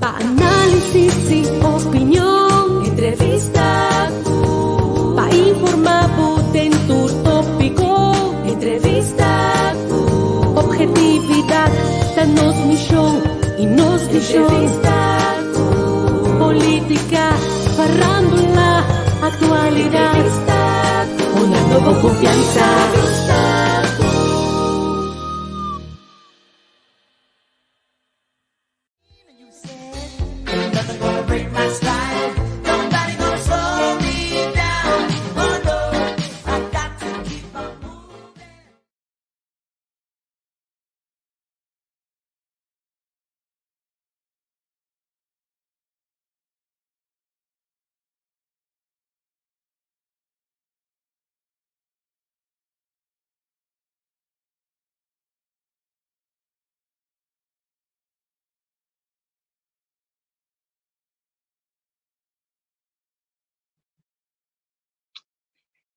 Pa análisis i opinion. Entrevista ku. Pa informá bo den tur tópiko. Entrevista ku. Objetividat ta nos mishon i nos vishon. Entrevista ku. Polítika, farándula, aktualidat. Entrevista ku. Hunando bo konfiansa. Entrevista ku.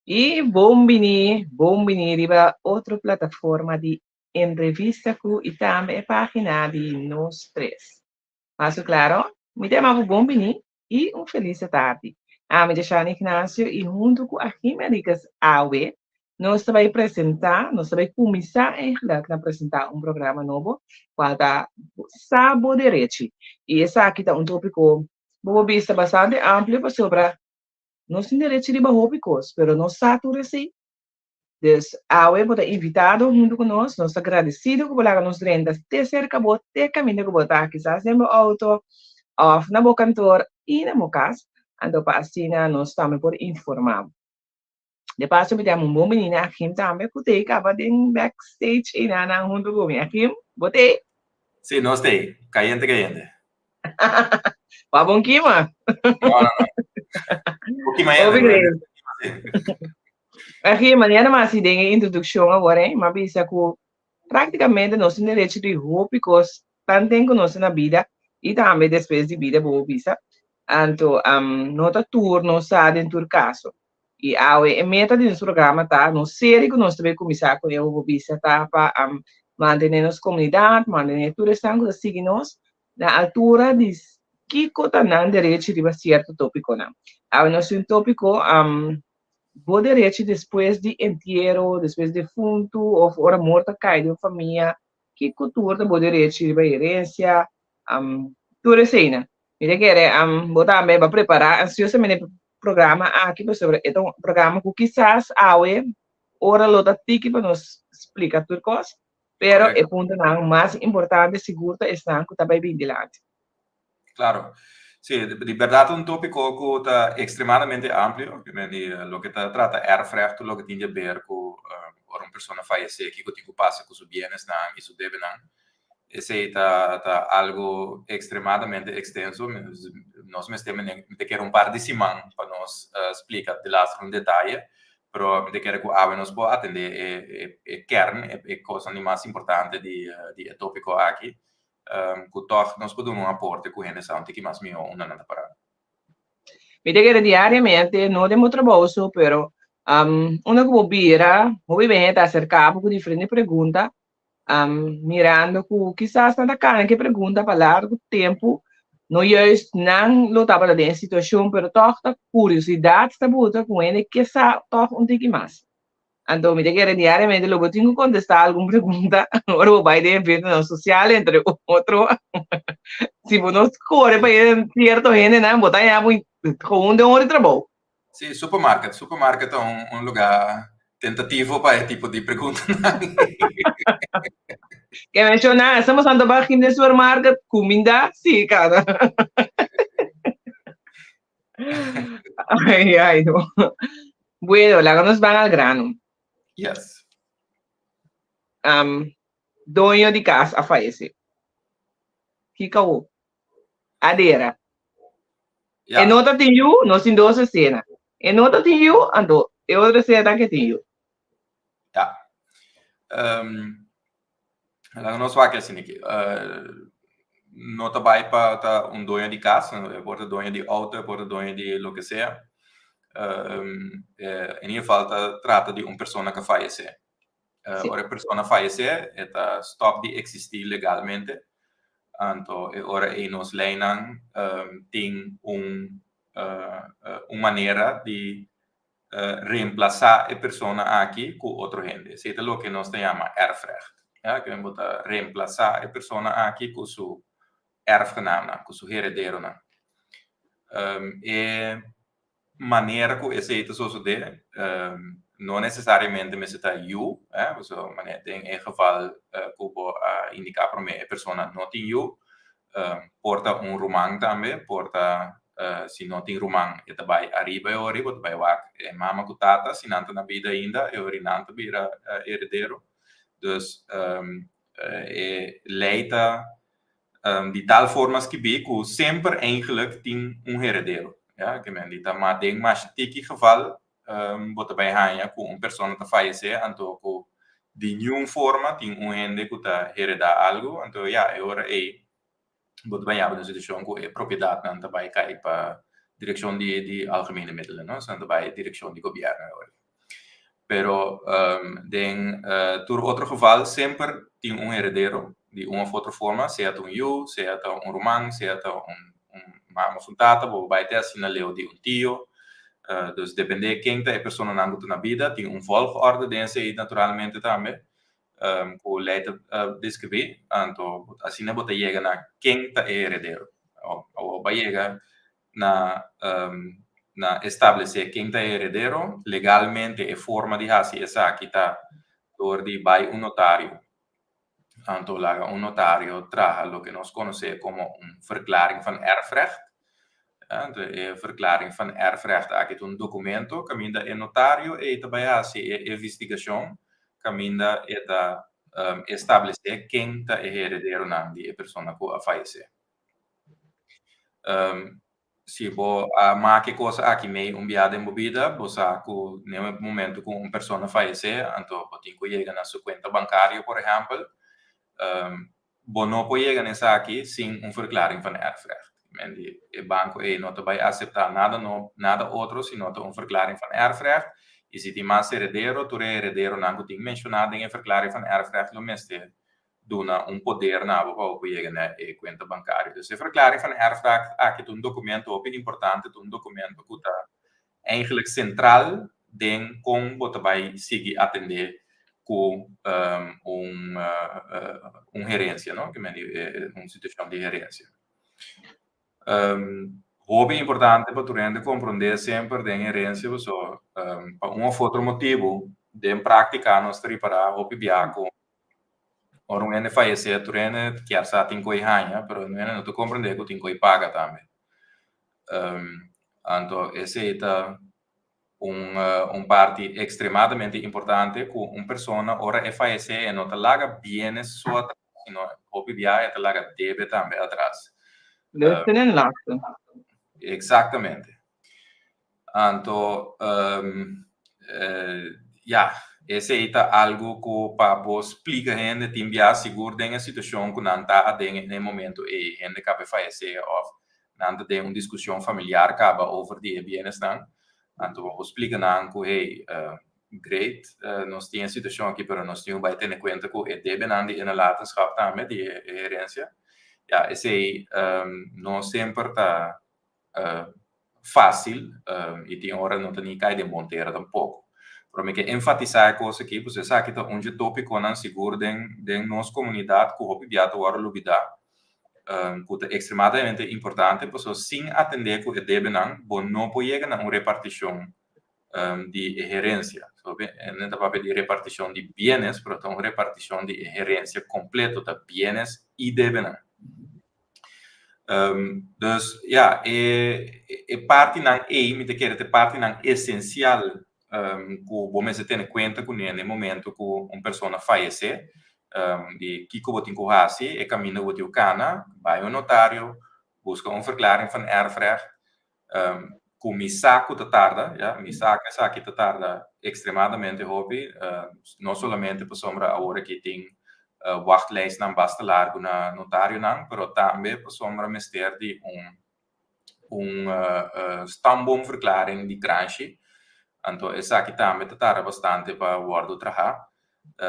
I bon bini, bon bini riba otro plataforma di Entrevista ku i tambe e página di Nos Tres. Masu klaro, mi ta yama bo bon bini i un felis tardi. Ami ta Shani Ignacio i huntu ku Achim Henriquez awe nos ta bai presentá, nos ta bai kuminsá eigenlijk na presentá un programa nobo kual ta Sa Bo Derechi. I esaki ta un tópiko bo por bista bastante amplio pasobra nos tin derechi riba hopi kos, pero nos sa tur esei. Dus awe bo ta invitado huntu ku nos, nos ta gradesido ku bo laga nos drenta te serka bo, te kaminda ku bo ta, kisas den bo outo òf na bo kantor i na bo kas, anto pa asina nos tambe por informá bo. De paso mi ta yama un bon bini na Achim tambe ku t'ei kaba den backstage einanan huntu ku mi. Achim, bo t'ei? Sí, nos t'ei, kayente kayente. Wa bon kima? No, no, no. Bo kima Hopi hende, great. sí. Aki, manera mi a hasi den e introdukshon awor, mi a bisa ku práktikamente nos tin derecho di hopi kos tanten ku nos ta na bida i tambe despues di bida bo por bisa. Anto no ta tur nos sa den tur kaso. I awe e meta di nos programa ta, nos serie ku nos ta bay kuminsá kuné bo por bisa ta pa mantené nos komunidat, mantené tur esnan ku ta sigui nos na altura di kiko ta nan derechi riba sierto tópikonan. Awe nos tin un tópiko, bo derechi despues di entiero, despues di defuntu òf ora morto a kai den un famia, kiko tur ta bo derechi riba herensia, tur eseinan. Mi ta kere bo tambe bo a prepará ansiosamente e programa aki pasobra e ta un programa ku kisas awe ora lo ta tiki pa nos splika tur kos, Pero e puntonan mas importante sigur ta esnan ku ta bai bin dilanti. Claro. Sí, di berdad un tópiko ku ta ekstremadamente amplio, di loke ta trata erfrecht, tur loke tin di haber ku ora un persona fayesé, kiko tin ku pasa ku su bienesnan i su debenan. Esei ta ta algu ekstremadamente ekstenso. Nos mester mi ta kere un par di siman pa nos splika di laster un detaye. Pero mi ta kere ku awe nos por atendé e e kern, e kosnan di mas importante di di e tópiko aki, ku tòg nos por duna un aporte ku hende sa un tiki mas mihó unda nan ta pará. Mi ta kere diariamente, no den bo trabou so, pero unda ku bo bira, hopi bene ta aserká bo ku diferente pregunta mirando ku kisas nan ta kana ke pregunta pa largu tempu, no juist nan lo tabata den e situashon, pero tòg ta kuriosidat ta buta ku hende ke sa tòg un tiki mas. Anto mi ta kere diariamente lo bo tin ku kontestá algun pregunta ora bo bai den eventonan sosial entre otro. Si bo no kore pa e sierto hendenan bo ta haña bo gewoon den ora di trabou. Sí, supermarket. Supermarket ta un, un lugar tentativo pa e tipo di preguntanan. Ke menciona, estamos ando ba gim den supermarket, kuminda, sí, kada. Ay, ay, no. Bueno, laga nos van al grano. Yes. Doño di cas a fallece. Kiko wo? Adera. Ja. E no ta tin yu, nos tin dos escena. E no ta tin yu, anto e otro escena ta ke tin yu. Ja. Um, laga nos wak asina aki. Uh, no ta bai pa ta un doño di cas, e por ta doño di auto, e por ta doño di loke sea. Um, eh, in ieder geval ta trata di un persona que fallece. Uh, Sí. Ora e persona fallece, e ta stop di existi legalmente. Anto e ora ei nos leinan tin un un manera di reemplasá e persona aki ku otro hende. Esei ta loke nos ta yama erfrecht. Ya, ke men bo ta reemplasá e persona aki ku su erfgenaamnan, ku su herederonan. E manera ku esei ta sosodé no nesesariamente mester ta yu, pasobra manera den e geval ku bo a indiká promé e persona no tin yu, por ta un ruman tambe, por ta si no tin ruman e ta bai ariba e ora, bo ta bai wak e mama ku tata si nan ta na bida ainda e ora nan ta bira heredero. Dus e lei ta di tal forma skibí ku semper eigenlijk tin un heredero. Ya, ke men di ta ma den masha tiki geval bo ta bai haña ku un persona ta fayesé anto ku di niun forma tin un hende ku ta heredá algu, anto ya e ora ei bo ta bai yaba den un situashon ku e propiedatnan ta bai kai pa direkshon di di algemene middelen, no, nan ta bai direkshon di gobièrnu e ora ei. Pero den tur otro geval semper tin un heredero di un of otro forma, sea ta un yu, sea ta un ruman, sea ta un mama of un tata, bo bai te asina leu di un tio. Dus depende ken ta e personanan ku ta na bida, tin un volgorde den esei naturalmente tambe ku lei ta deskribí, anto asina bo ta yega na ken ta e heredero. Awor bo a yega na na establesé ken ta e heredero. Legalmente e forma di hasi esaki ta dor di bai un notario. Anto laga un notario traha loke nos konosé komo un verklaring van erfrecht. Anto e verklaring van erfrecht aki ta un dokumento kaminda e notario ei ta bai hasi e investigashon kaminda e ta establesé ken ta e herederonan di e persona ku a fayesé. Si bo a make kos aki mei un bia den bo bida, bo sa ku den e momento ku un persona fayesé, anto bo tin ku yega na su kuenta bankario, por ehèmpel, bo no por yega na esaki sin un verklaring van erfrecht. E banko ei no ta bai aseptá nada no nada otro si no ta un verklaring van erfrecht, i si tin mas heredero, tur e herederonan ku tin menshoná den e verklaring van erfrecht lo mester duna un poder na bo pa bo por yega na e kuenta bankario. Dus e verklaring van erfrecht aki ta un dokumento hopi importante, ta un dokumento ku ta eigenlijk sentral den kon bo ta bai sigui atendé ku un un herensia, no, ke men di un situashon di herensia. Hopi importante pa tur hende komprondé semper den herensia pasobra pa un òf otro motibu den práktika nos ta ripará hopi bia ku Ora un hende fayesé, tur hende kier sa tin ku e haña, pero un hende no ta komprendé ku tin ku e paga tambe. Anto esei ta un un parti ekstremadamente importante ku un persona ora e fayesé e no ta laga bienes so atras, sino hopi biaha e ta laga debe tambe atras. Lusten en lasten. Eksaktamente. Anto, ya, esei ta algu ku pa bo splika hende tin bia sigur den e situashon ku nan ta aden na e momento ei. Hende kaba e fayesé òf nan ta den un diskushon familiar kaba over di e bienesnan. Anto bo por splika nan ku hey, great, nos tin e situashon aki pero nos tin ku bai tene kuenta ku e debenan di e nalatenschap tambe, di e herensia. Ya, esei no semper ta fácil i tin ora no ta ni kai den bon tera tampoko. Pero mi ke enfatisá e kos aki pasobra esaki ta un dje tópikonan sigur den den nos komunidat ku hopi bia ta wòrdu lubidá ku ta ekstremadamente importante pasobra sin atendé ku e debenan bo no por yega na un repartishon di e herensia. No ta papia di repartishon di bienes pero ta un repartishon di e herensia kompleto ta bienes i debenan. Dus ja, e e partinan ei mi ta kere ta e partinan esensial ku bo mester tene kuenta kuné na e momento ku un persona fayesé, di kiko bo tin ku hasi, e kaminda ku bo tin ku kana, bai un notario, buska un verklaring van erfrecht, ku mi sa ku ta tarda, ya, mi sa ku esaki ta tarda ekstremadamente hopi, no solamente pasobra awor aki tin wachtlijstnan basta largu na notarionan, pero tambe pasobra mester di un un stamboomverklaring di kranshi, anto esaki tambe ta tarda bastante pa wòrdu trahá.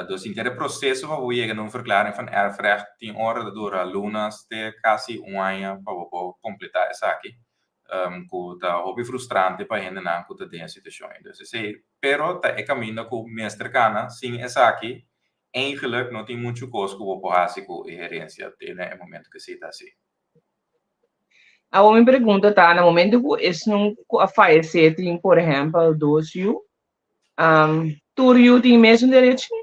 Dus henter e proseso pa bo yega na un verklaring van erfrecht tin ora ta dura lunas te kasi un aña pa bo por kompletá esaki, ku ta hopi frustrante pa hendenan ku ta den e situashon ei. Dus esei, pero ta e kaminda ku mester kana, sin esaki eigenlijk no tin muchu kos ku bo por hasi ku e herensia te na e momento ku esei ta hasi. Awor mi pregunta ta, na momento ku esnan ku a fayesé tin por ehèmpel dos yu, Tur yu tin mesun derechi?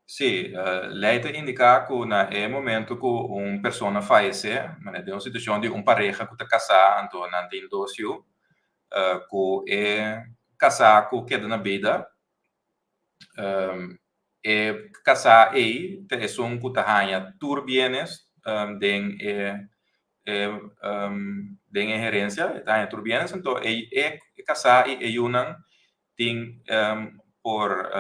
Sí, lei ta indiká ku na e momento ku un persona fayesé, manera den un situashon di un pareha ku ta kasá anto nan tin dos yu, ku e kasá ku keda na bida, e kasá ei ta esun ku ta haña tur bienes den e den e herensia, e ta haña tur bienes, anto e e kasá i e yunan tin por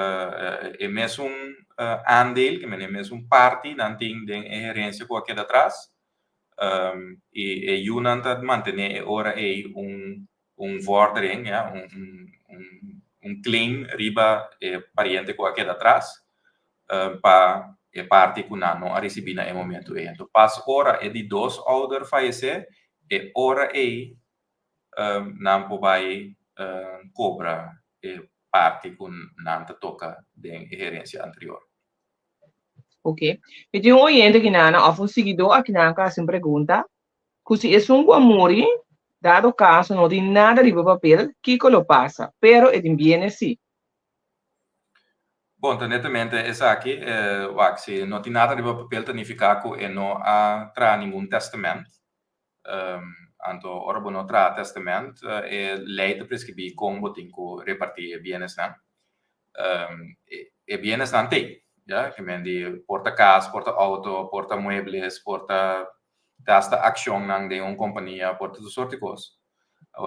e mesun aandeel, ke men e mesun parti nan tin den e herensia ku a keda atras, i e yunan ta mantené e ora ei un un vordering, ya, un un un claim riba e pariente ku a keda atras pa e parti ku nan no a risibí na e momentu ei. Anto pas ora e di dos ouder fayesé, e ora ei nan por bai kobra e parti ku nan ta toka den e herensia anterior. Ok. Mi tin un oyente aki nan òf un siguidó aki nan ku a hasi un pregunta ku si esun ku a muri, dado kaso no tin nada riba papel, kiko lo pasa? Pero e tin bienes sí. Bon, ta netamente esaki, wak, si no tin nada riba papel ta nifiká ku e no a traha ningun tèstamènt. Anto ora bo no traha tèstamènt, e lei ta preskribí kon bo tin ku repartí e bienesnan. E bienesnan t'ei, ya, ke men di por ta kas, por ta outo, por ta muebles, por ta hasta akshonnan den un kompania, por ta tur sort di kos.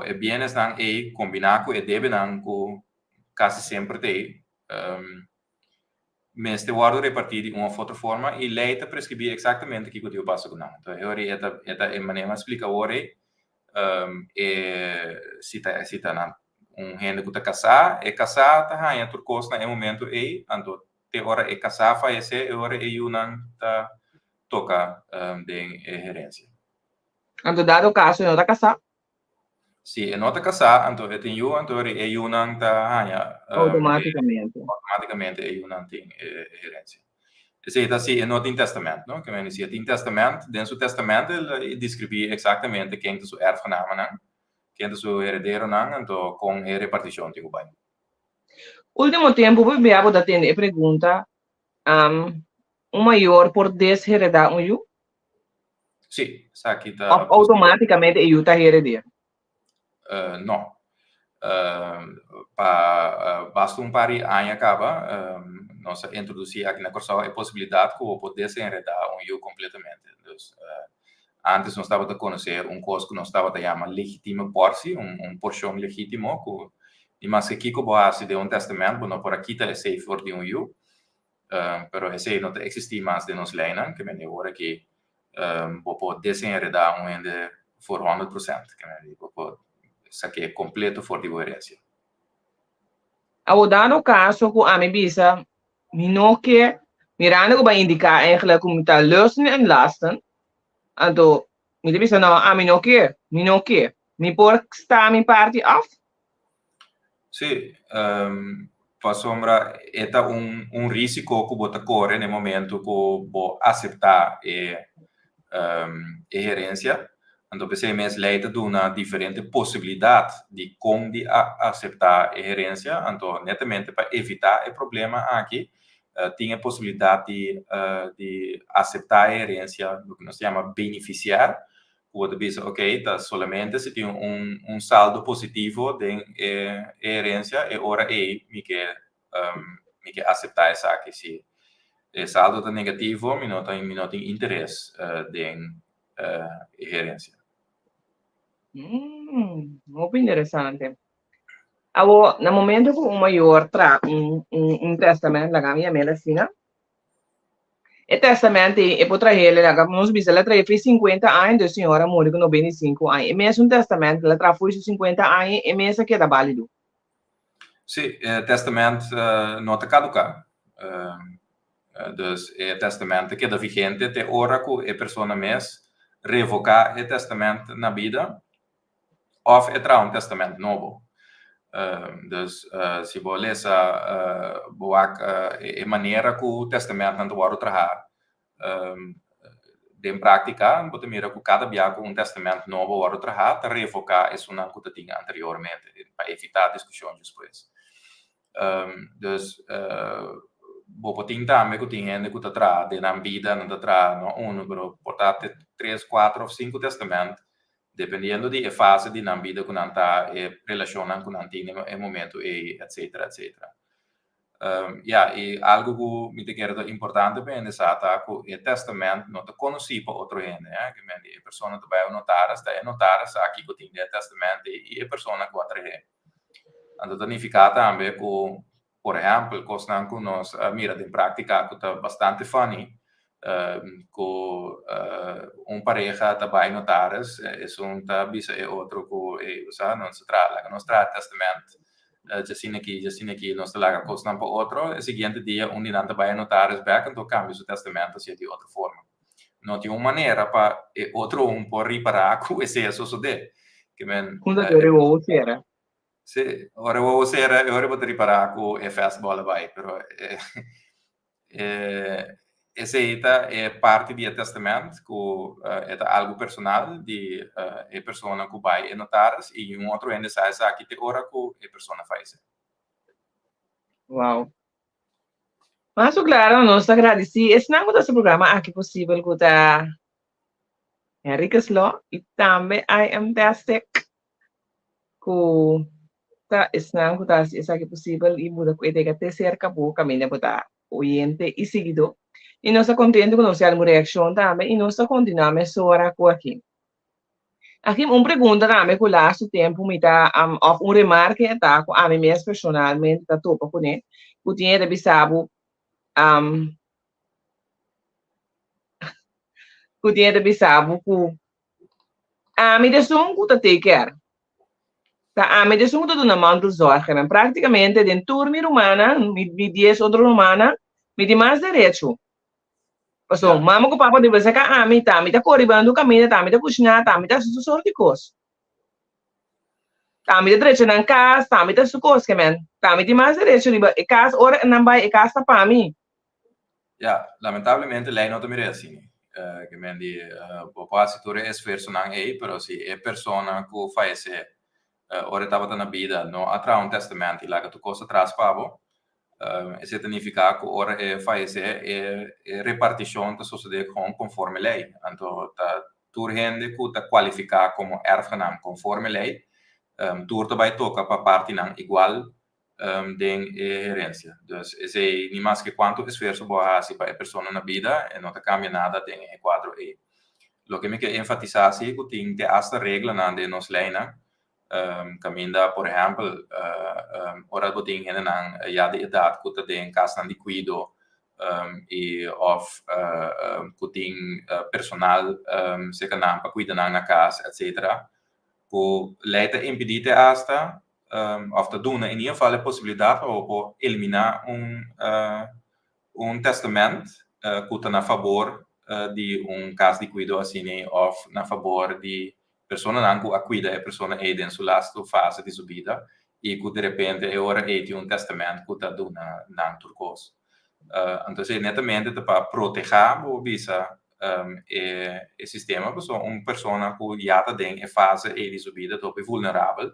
E bienesnan ei kombiná ku e debenan ku kasi semper t'ei, mester wòrdu repartí di un òf otro forma i lei ta preskribí eksaktamente kiko tin ku pasa ku nan. Entonces e ora ei e ta e ta e manera mi a splika awor ei, e si ta si ta nan un hende ku ta kasá, e kasá ta haña tur kos na e momento ei, anto te ora e kasá fayesé e ora e yunan ta toka den e herensia. Anto dado kaso e no ta kasá? Si e no ta kasá, anto e tin yu, anto e yunan ta haña Outomátikamente. Outomátikamente e yunan tin e herensia. Esei ta si e no tin tèstamènt, no? Ke men si e tin tèstamènt, den su tèstamènt el a deskribí eksaktamente ken ta su erfgenamenan, ken ta su herederonan, anto kon e repartishon tin ku bai. Último tempu bo bia bo ta tende e pregunta, un mayor por desheredá un yu? Sí, esaki ta Of automáticamente e yu ta heredero? No. Pa basta un par di aña kaba nos a introdusí aki na Kòrsou e posibilidat ku bo por desenredá un yu kompletamente. Dus antes nos tabata konosé un kos ku nos tabata yama legitime portie, un porshon legítimo ku ni maske kiko bo hasi den un tèstamènt bo no por a kita esei for di un yu. Pero esei no ta eksistí mas den nos leinan, ke men e ora ki bo por desenheredá un hende for 100%, ke men bo por sak'é kompleto for di bo herensia. Awor dado kaso ku ami bisa mi no ke, mirando ku bo a indiká eigenlijk ku mi ta lusten en lasten, anto mi ta bisa no, ami no ke, mi no ke, mi por sta mi parti af? Sí, pasobra e ta un un risiko ku bo ta kore na e momento ku bo aseptá e e herensia. Anto p'esei mes lei ta duna diferente posibilidat di kon di a aseptá e herensia. Anto netamente pa evitá e problema aki tin e posibilidat di di aseptá e herensia, loke nos ta yama benefisiar, ku bo ta bisa ok ta solamente si tin un un saldo positivo den e e herensia e ora ei mi ke mi ke aseptá esaki si e saldo ta negativo mi no ta mi no tin interes den e herensia. Hopi interesante. Awor na momento ku un mayor traha un un tèstamènt laga mi yam'el asina. E tèstamènt ei e por trahe el laga nos bisa el a trahe for 50 aña entonces señor a muri ku 95 aña. E mesun tèstamènt ku el a traha for su 50 aña e mes a keda bálido. Sí, e tèstamènt no ta kaduká. Dus e tèstamènt ta keda vigente te ora ku e persona mes revoká e tèstamènt na bida òf e traha un tèstamènt nobo. Dus si bo lesa bo wak e manera ku tèstamèntnan ta wòrdu trahá den práktika, bo ta mira ku kada bia ku un tèstamènt nobo wòrdu trahá ta revoká esunnan ku ta tin anteriormente pa evitá diskushon despues. Dus bo por tin tambe ku tin hende ku ta traha den nan bida, nan ta traha no unu pero por ta te tres, kuater òf sinku tèstamènt dependiendo di e fase di nan bida ku nan ta, e relashonnan ku nan tin e momentu ei, etsetera, etsetera. Ya, i algu ku mi ta kere ta importante pa hende sa ta ku e tèstamènt no ta konosí pa otro hende, ke men di e persona ta bai un notaris, ta e notaris sa kiko tin den e tèstamènt ei i e persona ku a trah'é. Anto ta nifiká tambe ku, por ehèmpel, kosnan ku nos a mira den práktika ku ta bastante funny, ku un pareha ta bai notaris, esun ta bisa e otro ku, ey, bo sa, nos ta traha, laga nos traha tèstamènt djasina aki, djasina aki, nos ta laga kosnan pa otro. E siguiente dia un di nan ta bai e notaris bèk, anto kambia su tèstamènt hacia di otro forma. No tin un manera pa e otro un por ripará ku esei a sosodé. Ke men. Unda ku e wowo sera. Sí, ora e wowo sera e ora bo ta ripará ku e fastball a bai. Pero esei ta e parti di e tèstamènt ku e ta algu personal di e persona ku bai e notaris i un otro hende sa esaki te ora ku e persona fayesé. Wow. Mas ku klaro nos ta gradisí esnan ku ta hasi programa aki posibel ku ta Henriquez Law i tambe I Am Tastic ku ta esnan ku ta hasi esaki posibel i muda ku e dega te serka bo kaminda bo ta oyente i siguidó. I nos ta kontento ku nos tin algun reakshon tambe i nos ta kontinuá mesora ku aki. Aki un pregunta tambe ku lastu tempu mi ta òf un remarke ta ku ami mes personalmente ta topa kuné ku tin e ta bisa bo ku tin e ta bisa bo ku ami ta esun ku ta take care ta ami ta esun ku ta duna mantelzorg men praktikamente den tur mi rumannan mi dies otro rumannan mi tin mas derecho. Paso, mama ku papa debe sa ka ami, ta ami ta kore bandu kaminda, ta ami ta kushiná, ta ami ta hasi tur sort di kos. Ta ami ta drecha nan kas, ta ami ta hasi tur kos, ke men. Ta ami tin mas derecho riba e kas, ora nan bai e kas ta pa mi. Ya, lamentablemente lei no ta mira asina. Ke men di bo por hasi tur e esfuersonan ei, pero si e persona ku fayesé ora e tabata na bida no a traha un tèstamènt i laga tur kos atras pa bo, Esei ta nifiká ku ora e fayesé e repartishon ta sosodé kon konforme lei. Anto ta tur hende ku ta kualifiká komo erfgenaam konforme lei, tur ta bai toka pa partinan igual den e herensia. Dus esei ni maske kuantu esfuerso bo a hasi pa e persona na bida e no ta kambia nada den e kuadro ei. Loke mi ke enfatisá si ku tin te asta reglanan den nos leinan Kaminda por ehèmpel ora bo tin hendenan ya di edat ku ta den kasnan di kuido i òf ku tin personal serka nan pa kuida nan na kas etsetera ku lei ta impidí te asta òf ta duna in ieder geval e posibilidat pa bo por eliminá un un tèstamènt ku ta na fabor di un kas di kuido asina òf na fabor di Personanan ku a kuida e persona ei den su lastu fase di su bida i ku derepente e ora ei tin un tèstamènt ku ta duna nan tur kos. Anto esei netamente ta pa protehá, bo por bisa, e sistema pasobra un persona ku ya ta den e fase ei di su bida ta hopi vulnerabel,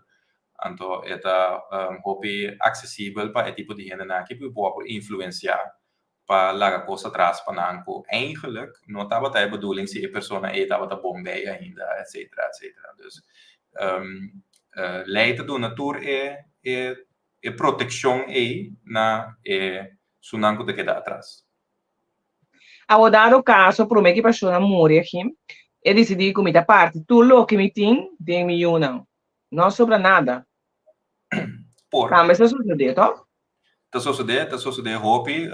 anto e ta hopi aksesibel pa e tipo di hendenan aki ku por influensiá pa laga kos atras pa nan ku eigenlijk no tabata e bedoeling si e persona ei tabata bon bei ainda etcetera etcetera. Dus lei ta duna tur e e protekshon ei na e sunan ku ta keda atras. Awor dado kaso promé ku e persona muri aki e disidí ku mi ta parti tur loke mi tin den mi yunan no a sobra nada. Por. Tambe sa sosodé tòg? Ta sosodé, ta sosodé hopi,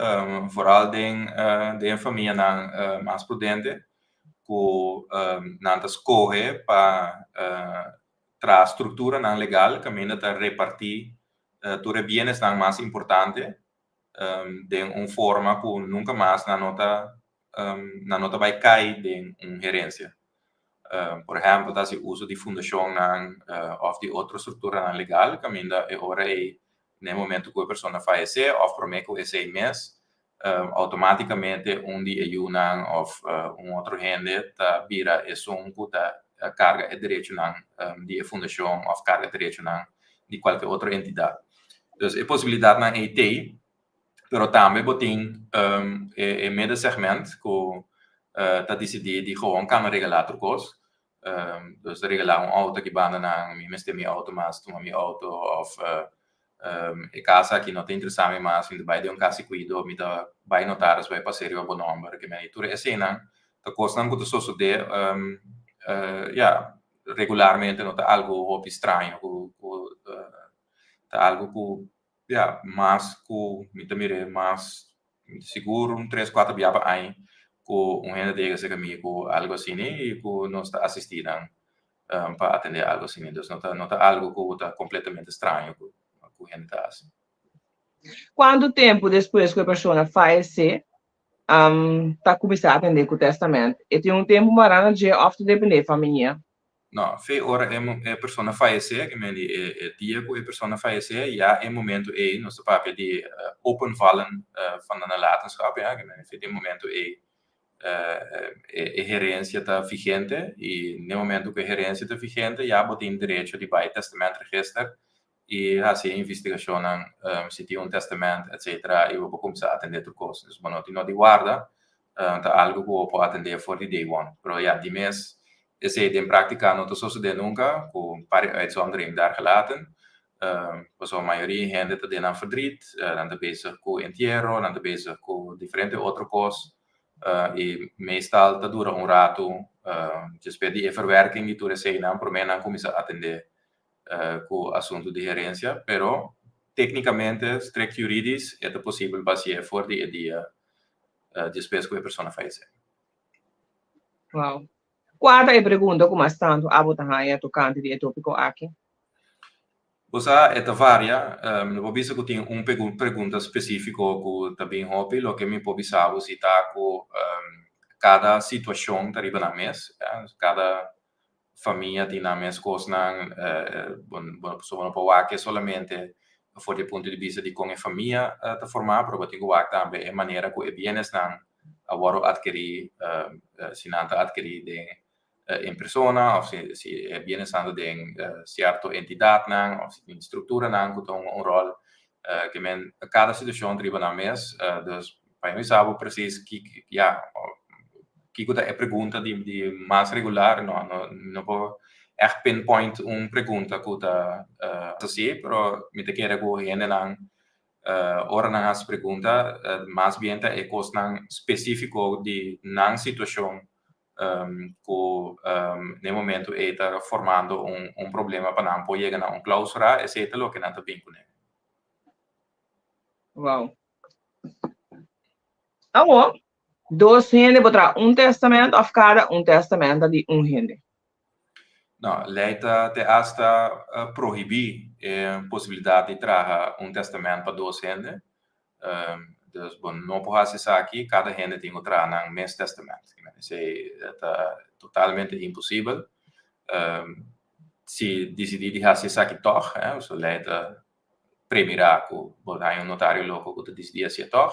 vooral den den famianan mas prudente ku nan ta skohe pa traha strukturanan legal kaminda ta repartí tur e bienesnan mas importante. den un forma ku nunka mas nan no ta nan no ta bai kai den un herensia. Por ehèmpel ta hasi uso di fundashonnan òf di otro strukturanan legal kaminda e ora ei na e momento ku e persona fayesé òf promé ku esei mes outomátikamente un di e yunan òf un otro hende ta bira esun ku ta karga e derechonan di e fundashon òf karga derechonan di kualke otro entidat. Dus e posibilidatnan ei t'ei, pero tambe bo tin e middensegment ku ta disidí di gewoon kamba regalá tur kos. Dus ta regalá un outo aki banda nan, mi mester mi outo mas, tuma mi outo òf e kas aki no ta interesá mi mas, mi ta bai den un kas di kuido, mi ta bai notaris bai pas'é riba bo nòmber. Ke mei tur eseinan ta kosnan ku ta sosodé ya regularmente, no ta algu hopi straño ku ta algu ku ya mas ku mi ta mir'é mas sigur un tres kuater bia pa aña ku un hende ta yega serka mi ku algu asina i ku nos ta asistí nan pa atendé algu asina. Dus no ta no ta algu ku ta kompletamente straño ku ku hende ta hasi. Kuantu tempu despues ku e persona fayesé ta kuminsá atendé ku tèstamènt? E tin un tempu mará na dje òf ta dependé e famia? No, fe ora e e persona fayesé, ke men di e e dia ku e persona fayesé, ya e momento ei nos ta papia di openvallen van de nalatenschap, ya, ke men di fe di e momento ei e e herensia ta vigente i n'e momento ku e herensia ta vigente ya bo tin derecho di bai testamentregister i hasi e investigashonnan si tin un testament etcetera i bo por kuminsá atendé tur kos. Dus bo no tin no di warda, ta algu ku bo por atendé for di day one. Pero ya, di mes esei den práktika no ta sosodé nunka, ku un par di uitzondering daar gelaten, pasobra mayoria hende ta den nan verdriet, nan ta bezig ku entiero, nan ta bezig ku diferente otro kos i meestal ta dura un ratu despues di e verwerking di tur eseinan promé nan kuminsá atendé ku asuntu di herensia, pero téknikamente, strikt juridisch, e ta posibel pa hasié for di e dia despues ku e persona fayesé. Wow. Kua ta e pregunta ku mas tantu abo ta haña tokante di e tópiko aki? Bo sa, e ta varia. Mi no por bisa ku tin un pregunta spesífiko ku ta bin hopi. Loke mi por bisa bo si ta ku kada situashon ta riba nan mes. Kada famia tin nan mes kosnan, bo bo no por wak solamente for di e punto di bista di kon e famia ta formá, pero bo tin ku wak tambe e manera ku e bienesnan a wòrdu atkerí, si nan ta atkerí den en persona òf si si e bienesnan ta den sierto entidatnan òf si tin strukturanan ku ta hunga un ròl. Ke men kada situashon ta riba nan mes, dus Pa mi sa bo precies ki ya kiko ta e pregunta di di mas regular no no no por echt pinpoint un pregunta ku ta así pero mi ta kere ku hendenan ora nan hasi pregunta mas bien ta e kosnan spesifiko di nan situashon ku na e momento ei ta formando un un problema pa nan por yega na un klausura esei ta loke nan ta bin kuné. Wow. Awor, dos hende por traha un testament of kada un testament ta di un hende? No, lei ta te asta prohibí e posibilidat di traha un testament pa dos hende. Dus bo no por hasi esaki, kada hende tin ku traha nan mes testament. Esei ta totalmente imposibel. Si disidí di hasi esaki tòg, so lei ta premirá ku bo ta haña un notario loko ku ta disidí hasié tòg.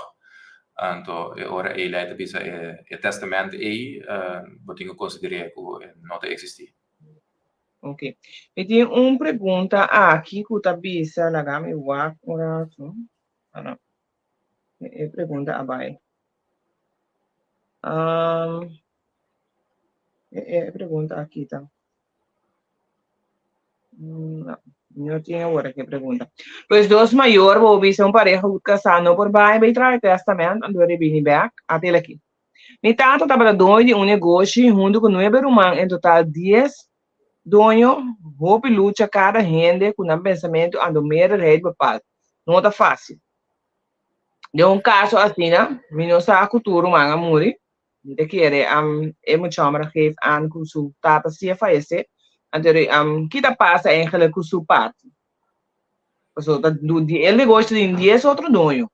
Anto e ora ei lei ta bisa e e tèstamènt ei bo tin ku konsider'é ku e no ta eksistí. Ok. Mi tin un pregunta aki ku ta bisa, laga mi wak un ratu. Ah no. E pregunta a bai. E pregunta aki ta. No, no tin awor ke pregunta. Pues dos mayor bo bisa un pareha ku kasá no por bai bai traha testament anto e bini bek atel aki. Mi tata tabata doño di un negoshi huntu ku nuebe ruman en total dies doño hopi lucha kada hende ku nan pensamentu anto meerderheid bepaalt. No ta fásil. Den un kaso asina mi no sa ku tur ruman a muri Mi ta kere e mucha homber a geef aan ku su tata si a fayesé. Anto ki ta pasa eigenlijk ku su parti? Pasobra ta di e negoshi tin dies otro doño.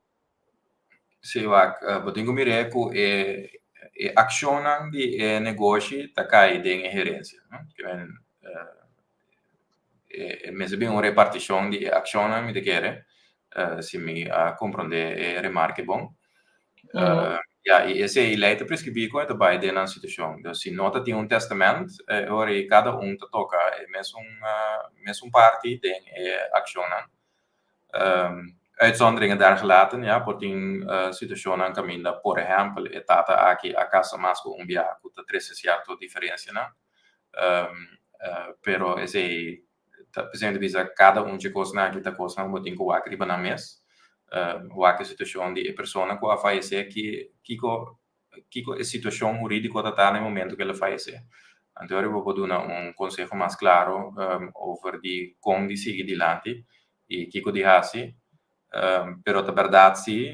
Sí, wak, bo tin ku mir'é ku e e akshonnan di e negoshi ta kai den e herensia, no? Ke men e mester bin un repartishon di e akshonnan mi ta kere, si mi a komprondé e remarke bon. Ya, i esei lei ta preskribí kon e ta bai den nan situashon. Dus si no ta tin un tèstamènt, e ora ei kada un ta toka e mesun mesun parti den e akshonnan. Uitzonderingen daar gelaten, ja, por tin situacionnan caminda, por ehempel, e tata aki a casa mas cu un biaha cu ta trece cierto diferencianan. Pero esey ta precisamente bisa cada un dje cosnan aki ta cosnan cu bo tin cu wak riba nan mes. Wak e situacion di e persona cu a fayece, ki kico kiko e situashon hurídiko ta ta na e momento ku el a fayesé. Anto ora bo por duna un konseho mas klaro over di kon di sigui dilanti i kiko di hasi. Pero ta bèrdat si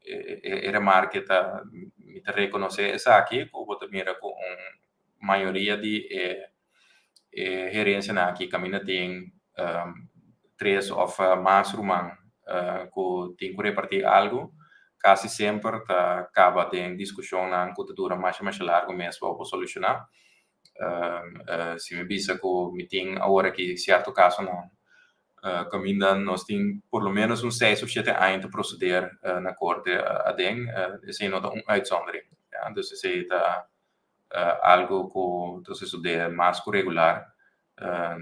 e remarke ta mi ta rekonosé esaki ku bo ta mira ku un mayoria di e e herensianan aki kaminda tin tres òf mas ruman ku tin ku repartí algu, kasi semper ta kaba den diskushonnan ku ta dura masha masha largu mes pa bo por solushoná. Si mi bisa ku mi tin awor aki sierto kasonan kaminda nos tin por lo ménos un seis òf shete aña ta proseder na korte aden, esei no ta un uitzondering. Dus esei ta algo ku ta sosodé mas ku regular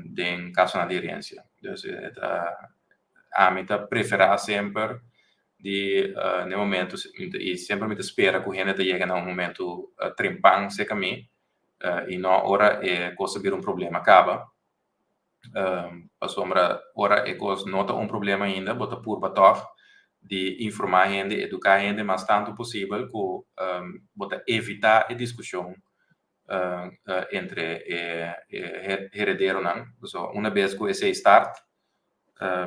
den kasonan di herensia. Dus e ta ami ta preferá semper di na e momento i semper mi ta spera ku hende ta yega na un momento trempan serka mi i no ora e kos ta bira un problema kaba. Pasobra ora e kos no ta un problema ainda, bo ta purba tòg di informá hende, eduká hende mas tantu posibel ku bo ta evitá e diskushon entre e herederonan. Pasobra una bes ku esei start,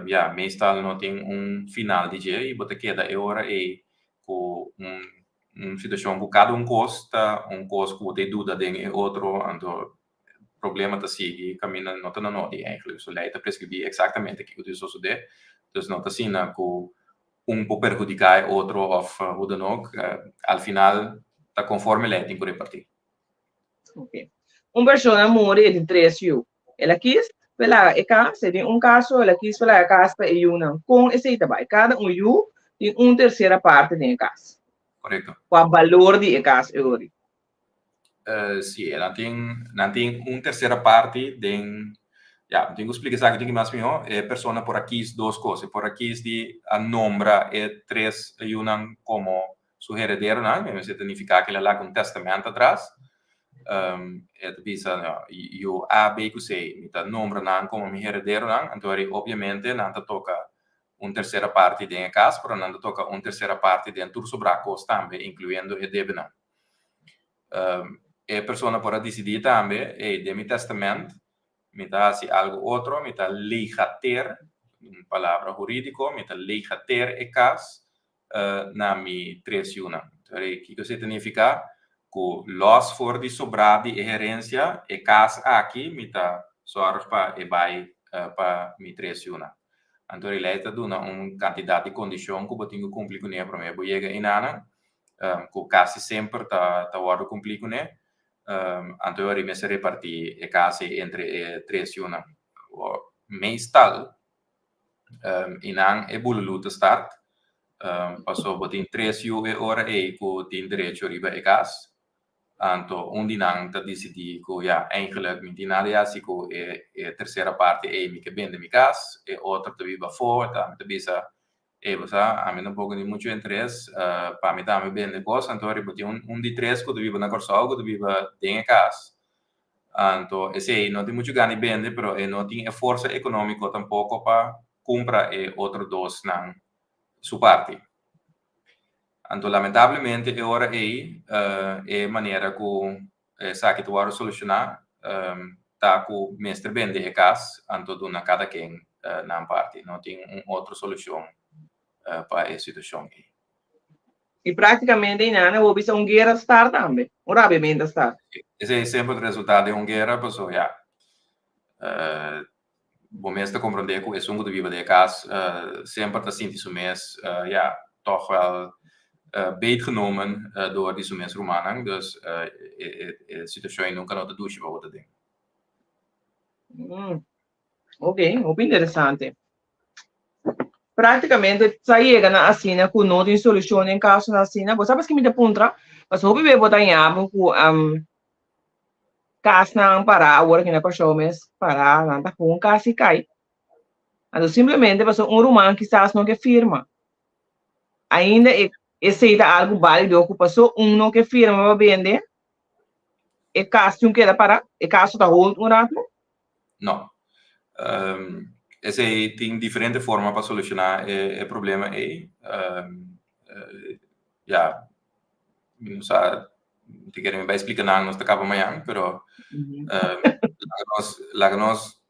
ya, meestal no tin un final di dje i bo ta keda e ora ei ku un situashon ku kada un kos ta un kos ku bo ta duda den e otro, anto problema ta sigui kaminda no ta na nodi eigenlijk. So lei ta preskribí eksaktamente kiko tin sosodé. Dus no ta asina ku un por perhudiká e otro òf hoe dan ook. Al final ta konforme lei tin ku repartí. Ok. Un persona muri e tin tres yu. El a kis pa e laga e kas, e tin un kas so, el a kis pa laga e kas pa e yunan. Kon esei ta bai? Kada un yu tin un tersera parti den e kas. Korekto. Kua balor di e kas e ori? Sí, nan tin, nan tin un tercera parti den, ya, mi tin ku splika esaki tin mas mihó. E persona por a kis dos kos. E por a kis di a nombra e tres yunan komo su herederonan, e mester ta nifiká ku el a laga un tèstamènt atras. E ta bisa, yu A, B ku C, mi ta nombra nan komo mi herederonan, anto obviamente nan ta toka un tercera parti den e kas, pero nan ta toka un tercera parti den tur sobrá kos tambe, inkluyendo e debenan. E persona por a disidí tambe, ey, den mi tèstamènt mi ta hasi algu otro, mi ta legateer, un palabra hurídiko, mi ta legateer e kas na mi tres yunan. Kiko esei ta nifiká? Ku lòs for di sobrá di e herensia, e kas aki mi ta sòrg pa e bai pa mi tres yunan. Anto e lei ta duna un kantidat di kondishon ku bo tin ku kumpli kuné promé bo yega einanan, ku kasi semper ta wòrdu kumplí kuné. Anto e ora mester repartí e kas ei entre e tres yunan. Meestal einan e bululú ta start, pasobra bo tin tres yu e ora ei ku tin derecho riba e kas. Anto un di nan ta disidí ku ya, eigenlijk mi tin nada di hasi ku e e tersera parti ei, mi ke bende mi kas. E otro ta biba afó, e tambe ta bisa, ey bo sa, ami tampoco tin muchu interes pa mi tambe bende kos. Anto riba tin un un di tres ku ta biba na Kòrsou ku ta biba den e kas. Anto esei no tin muchu gana di bende, pero e no tin e forsa ekonómiko tampoko pa kumpra e otro dosnan su parti. Anto lamentablemente e ora ei e manera ku esaki ta wòrdu solushoná ta ku mester bende e kas anto duna kada ken nan parti. No tin un otro solushon pa e situashon ei. I práktikamente einan bo bisa un guera start tambe, un rabiamento start. Esei semper ta resultá den un guera pasobra ya bo mes ta komprondé ku esun ku ta biba den e kas semper ta sinti su mes ya. toch wel beetgenomen door di su mes rumannan, dus e situacion ei nunca no ta dushi pa bo ta den. Ok, hopi interesante. Prácticamente sa yega na asina ku no tin solushon den kasonan asina. Bo sa paske mi ta puntra? Pasobra hopi bes bo ta haña ku kasnan pará awor aki na Kòrsou mes pará, nan ta kon kasi kai. Anto simplemente pasobra un ruman kisas no ke firma. Ainda e esei ta algu bálido ku paso un no ke firma pa bende, e kas tin keda pará, e kaso ta hold un ratu? No. Esei tin diferente forma pa solushoná e problema ei. Ya, mi no sa, mi ta kere mi bai splika nan, nos ta kaba mañan, pero laga nos, laga nos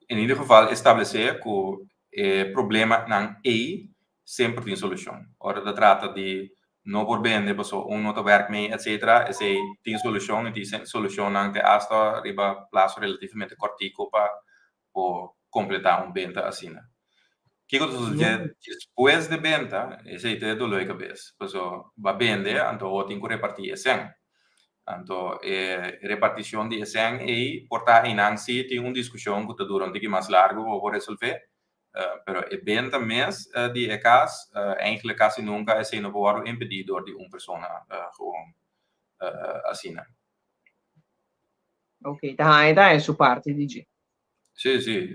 in ieder geval establesé ku e problemanan ei semper tin solushon. Ora ta trata di no por bende paso un no ta werk mee etcetera, esei tin solushon i tin solushonnan te asta riba plaso relativamente kòrtiku pa por kompletá un benta asina. Kiko ta sosodé despues di benta? Esei ta e doló di kabes, paso bo a bende anto bo tin ku repartí e sèn. Anto e repartishon di e sèn ei por ta einan si tin un diskushon ku ta dura un tiki mas largu pa bo por resolvé, pero e benta mes di e kas eigenlijk kasi nunka esei no por wòrdu impedí dor di un persona gewoon asina. Ok, ta haña ta haña su parti di dje. Sí, sí.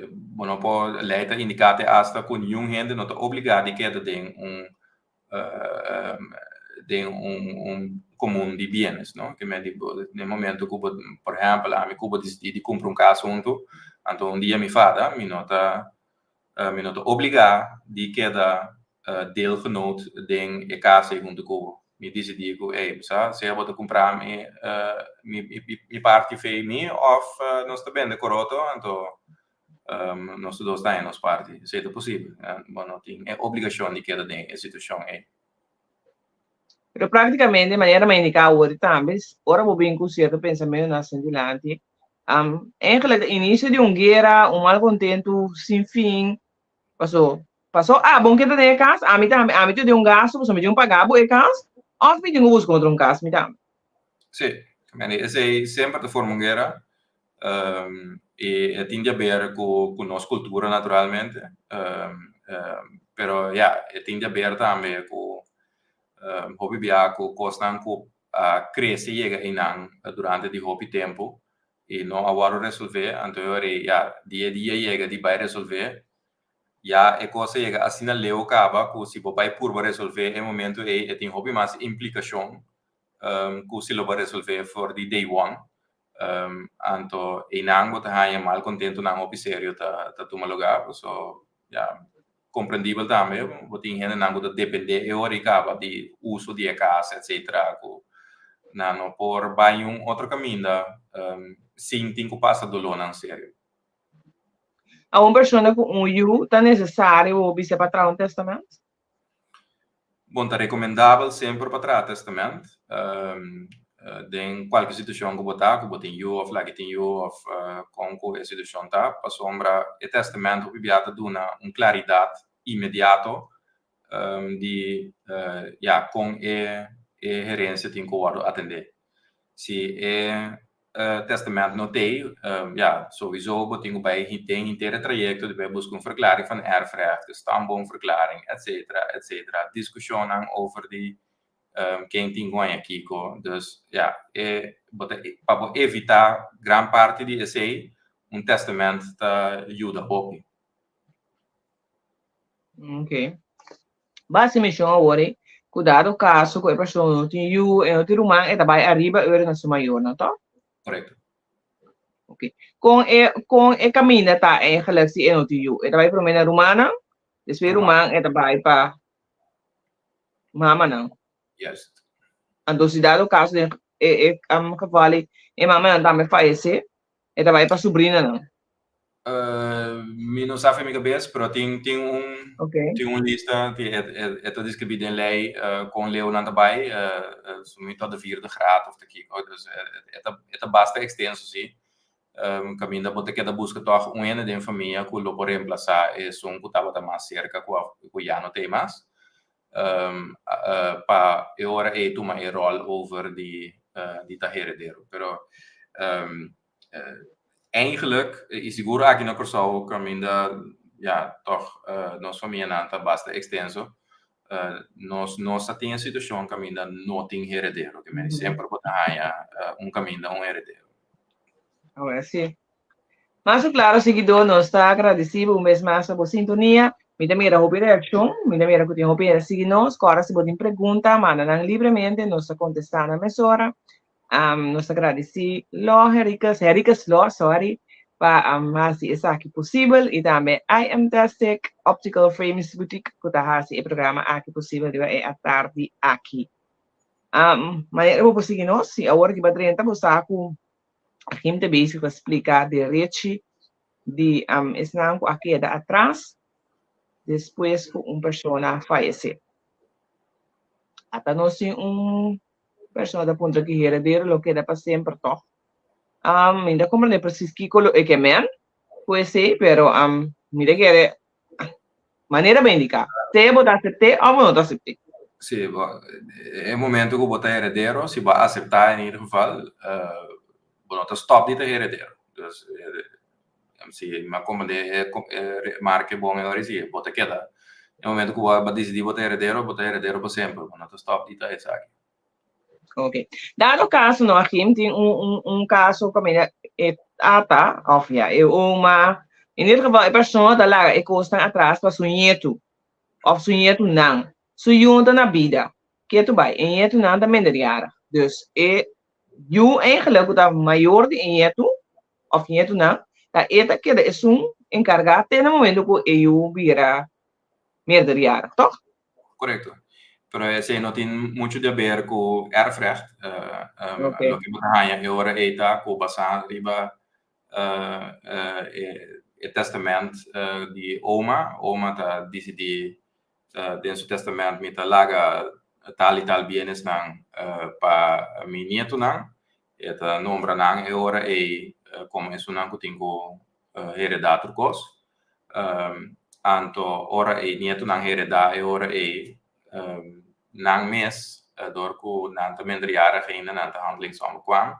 Bo no por, lei ta indiká te asta ku niun hende no ta obligá di keda den un den un un komun di bienes, no? Ke men di bo den momento ku bo, por ehèmpel, ami ku bo disidí di kumpra un kas huntu, anto un dia mi fada, mi no ta mi no ta obligá di keda deelgenoot den e kas ei huntu ku bo. Mi disidí ku, ey, bo sa, sea bo ta kumpra mi mi mi parti fei mi òf nos ta bende koroto, anto nos tur dos ta haña nos parti. Esei ta posibel. Bo no tin e obligashon di keda den e situashon ei. Pero práktikamente, manera mi a indiká awor tambe, ora bo bin ku sierto pensamentunan asin dilanti, eigenlijk ta inisio di un guera, un malkontentu sin fin, paso paso abo no keda den e kas, ami tambe, ami tin un gastu, pasobra mi tin ku paga bo e kas, òf mi tin ku buska otro un kas mi tambe. Sí, esei semper ta forma un guera. I e tin di haber ku ku nos kultura naturalmente, pero ya, e tin di haber tambe ku hopi bia ku kosnan ku a krese yega einan durante di hopi tempu i no a wòrdu resolvé, anto e ora ei ya dia dia yega di bai resolvé, ya e kos a yega asina leu kaba ku si bo bai purba resolvé e momento ei e tin hopi mas implikashon ku si lo bo resolvé for di day one. Anto einan bo ta haña malkontentunan hopi serio ta ta tuma lugá. Paso ya komprendibel tambe bo tin hendenan ku ta dependé e ora i kaba di uso di e kas etsetera ku nan no por bai un otro kaminda sin tin ku pasa dolónan serio. A un persona ku un yu ta nesesario bo bisa pa traha un tèstamènt? Bon, ta rekomendabel semper pa traha tèstamènt den kualke situashon ku bo ta, ku bo tin yu òf laki tin yu òf kon ku e situashon ta, pasobra e tèstamènt hopi bia ta duna un klaridat inmediato di ya kon e herensia tin ku wòrdu atendé. Si e testament no t'ei, ja, sowieso bo tin ku bai den henter e trayekto di bai buska un verklaring van erfrecht, stamboomverklaring, etcetera, etcetera. Diskushonnan over di ken tin ku haña kiko. Dus, ja, e bo ta pa bo evitá gran parti di esei, un testament ta yuda hopi. Ok. Basi mishon awor ei, ku dado kaso ku e persona no tin yu, e no tin ruman, e ta bai ariba ora na su mayornan, to? Korekto. Ok. Kon e kon e kaminda ta eigenlijk si e no tin yu? E ta bai promé na rumannan, despues ruman e ta bai pa mamanan. Juist. Anto si dado kaso den e e geval ei e mamanan tambe fayesé, e ta bai pa subrinanan. Mi no sa fe mi kabes, pero tin tin un okay. tin un lista, tin e e e ta deskribí den lei kon leunan ta bai, su mi ta de vierde graad of ta kiko, dus e ta e ta basta ekstenso si. Kaminda bo ta keda buska tòg un hende den famia ku lo por remplasá esun ku tabata mas serka ku ku ya no ta ei mas. Pa e ora ei tuma e ròl over di di ta heredero. Pero eigenlijk i sigur aki na Kòrsou kaminda ya tòg nos famianan ta basta ekstenso, nos no sa tin e situashon kaminda no tin heredero. Ke men semper bo ta haña un kaminda un heredero. Awor sí. Mas ku klaro siguidó nos ta agradesí bo un bes mas pa bo sintonia. Mi ta mira hopi reakshon, mi ta mira ku tin hopi hende sigui nos. Kòrda si bo tin pregunta, manda nan libremente, nos ta kontestá nan mesora. Nos ta gradisí Lo Henriquez, Henriquez Lo, sorry, pa hasi esaki posibel i tambe I Am Tastic Optical Frames Boutique ku ta hasi e programa aki posibel riba e atardi aki. Manera bo por sigui nos, si awor ki bo a drenta bo sa ku Jim ta bezig ta splika derechi di esnan ku a keda atras despues ku un persona fayesé. Ata nos tin un persona ta puntra ki heredero lo keda pa semper tòg. Mi ta komprendé presis kiko lo e ke men ku esei, pero mi ta kere manera bo indiká, sea bo ta asept'é òf bo no ta asept'é. Sí, bo, e momento ku bo ta heredero, si bo a aseptá en ieder geval, bo no ta stòp di ta heredero. Dus, si mi a komprendé e remarke bon e ora si, bo ta keda. E momento ku bo a disidí bo ta heredero, bo ta heredero pa semper, bo no ta stòp di ta esaki. Ok. Dado caso no, Achim, tin un caso kaminda e tata, of ja, e oma, in ieder geval e persona ta laga e kosnan atras pa su nietu, of su nietunan. Su yu no ta na bida, ketu bai, e nietunan ta minderjarig. Dus e yu eigenlijk ku ta mayor di e nietu, of nietunan, ta e ta keda esun enkargá te na momento ku e yu bira meerderjarig, toch? Korekto. Pero esei no tin muchu di haber ku erfrecht. Loke bo ta haña e ora ei ta ku basá riba e testament di oma. Oma ta disidí den su testament mi ta laga tal i tal bienesnan pa mi nietonan. E ta nombra nan e ora ei komo esunnan ku tin ku heredá tur kos. Anto ora e nietonan heredá e ora ei nan mes, dor ku nan ta minderjarig ainda, nan ta handelingsonbekwaam,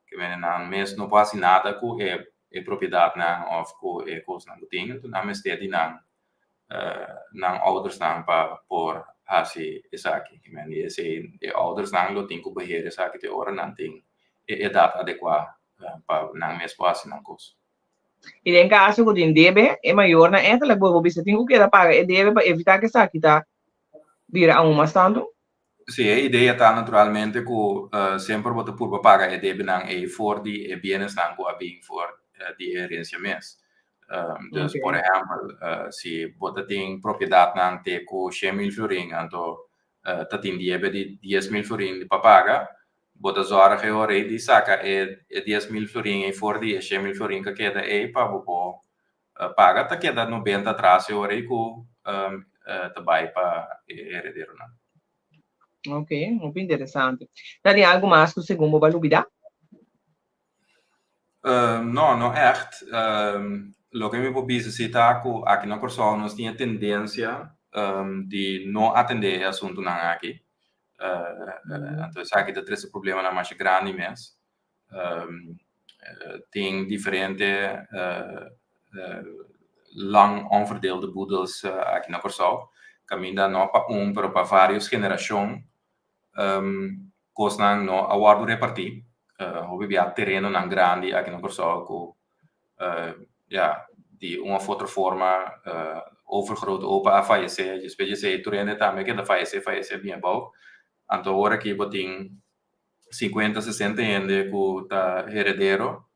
ke mende nan mes no por hasi nada ku e e propiedatnan òf ku e kosnan ku tin, enton nan mester di nan nan oudersnan pa por hasi esaki. Ke mende esei e oudersnan lo tin ku beheer esaki te ora nan tin e edat adekuá pa nan mes por hasi nan kos. I den kaso ku tin debe, e mayornan èntelijk bo bisa tin ku keda paga e debe pa evitá ku esaki ta bira aun mas tantu. Sí, e idea ta naturalmente ku semper bo ta purba paga e debenan ei for di e bienesnan ku a bin for di e herensia mes. Dus, por ehèmpel, si bo ta tin propiedatnan te ku 100.000 florin, anto ta tin debe di 10.000 florin pa paga, Bo ta zòrg e ora ei di saka e e 10.000 florin ei for di e 100.000 florin ku a keda ei pa bo por paga. Ta keda 90 atras e ora ei ku ta bai pa e herederonan. Ok, hopi interesante. Ta tin algu mas ku segun bo ba lubidá? No, no ègt. Loke mi por bisa si ta ku aki na Kòrsou nos tin e tendensia di no atendé e asuntunan aki. Anto esaki ta trese problemanan masha grandi mes. Tin diferente lang onverdeelde boedels aki na Kòrsou, kaminda no pa un pero pa vários generashon kosnan no a wòrdu repartí. Hopi bia terenonan grandi aki na Kòrsou ku ya di un òf otro forma overgrote opa a fayesé, despues di esei tur hende tambe keda fayesé, fayesé bien abou. Anto awor aki bo tin 50, 60 hende ku ta heredero,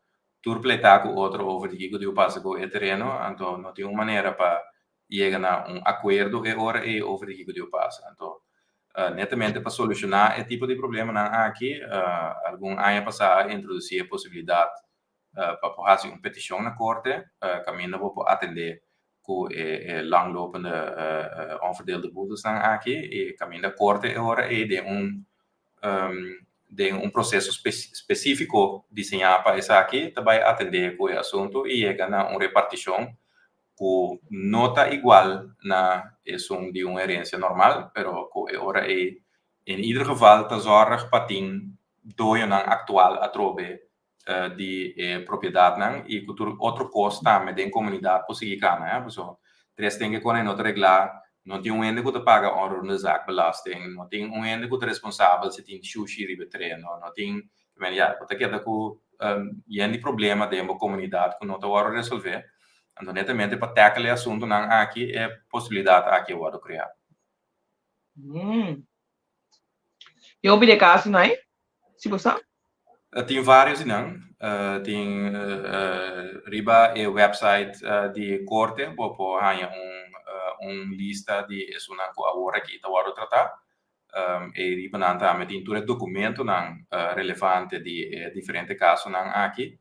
tur pleitá ku otro over di kiko diu pasa ku e tereno, anto no tin un manera pa yega na un akuerdo e ora ei over di kiko diu pasa. Anto netamente pa solushoná e tipo di problemanan aki, algun aña pasá a introdusí e posibilidat pa por hasi un petishon na korte kaminda bo por atendé ku e langlopende onverdeelde boedelsnan aki i kaminda korte e ora ei den un. Den un proseso spesífiko diseñá pa esaki ta bai atendé ku e asuntu i yega na un repartishon ku no ta igual na esun di un herensia normal, pero ku e ora ei en ieder geval ta zòrg pa tin doñonan aktual atrobe di e propiedatnan i ku tur otro kos tambe den komunidat por sigui kana. Pasobra tres ten ke kone no ta reglá, no tin un hende ku ta paga onroerende zaak belasting, no tin un hende ku ta responsabel si tin shushi riba e tereno, no tin, ya, bo ta keda ku yen di problema den bo komunidat ku no ta wòrdu resolvé. Anto netamente pa tackle e asuntunan aki e posibilidat aki a wòrdu kreá. Tin hopi di e kasonan ei? Si bo sa. Tin varios di nan. Tin riba e website di korte bo por haña un lista di esunnan ku awor aki ta wòrdu tratá. E riba nan tambe tin tur e dokumentonan relevante di e diferente kasonan aki.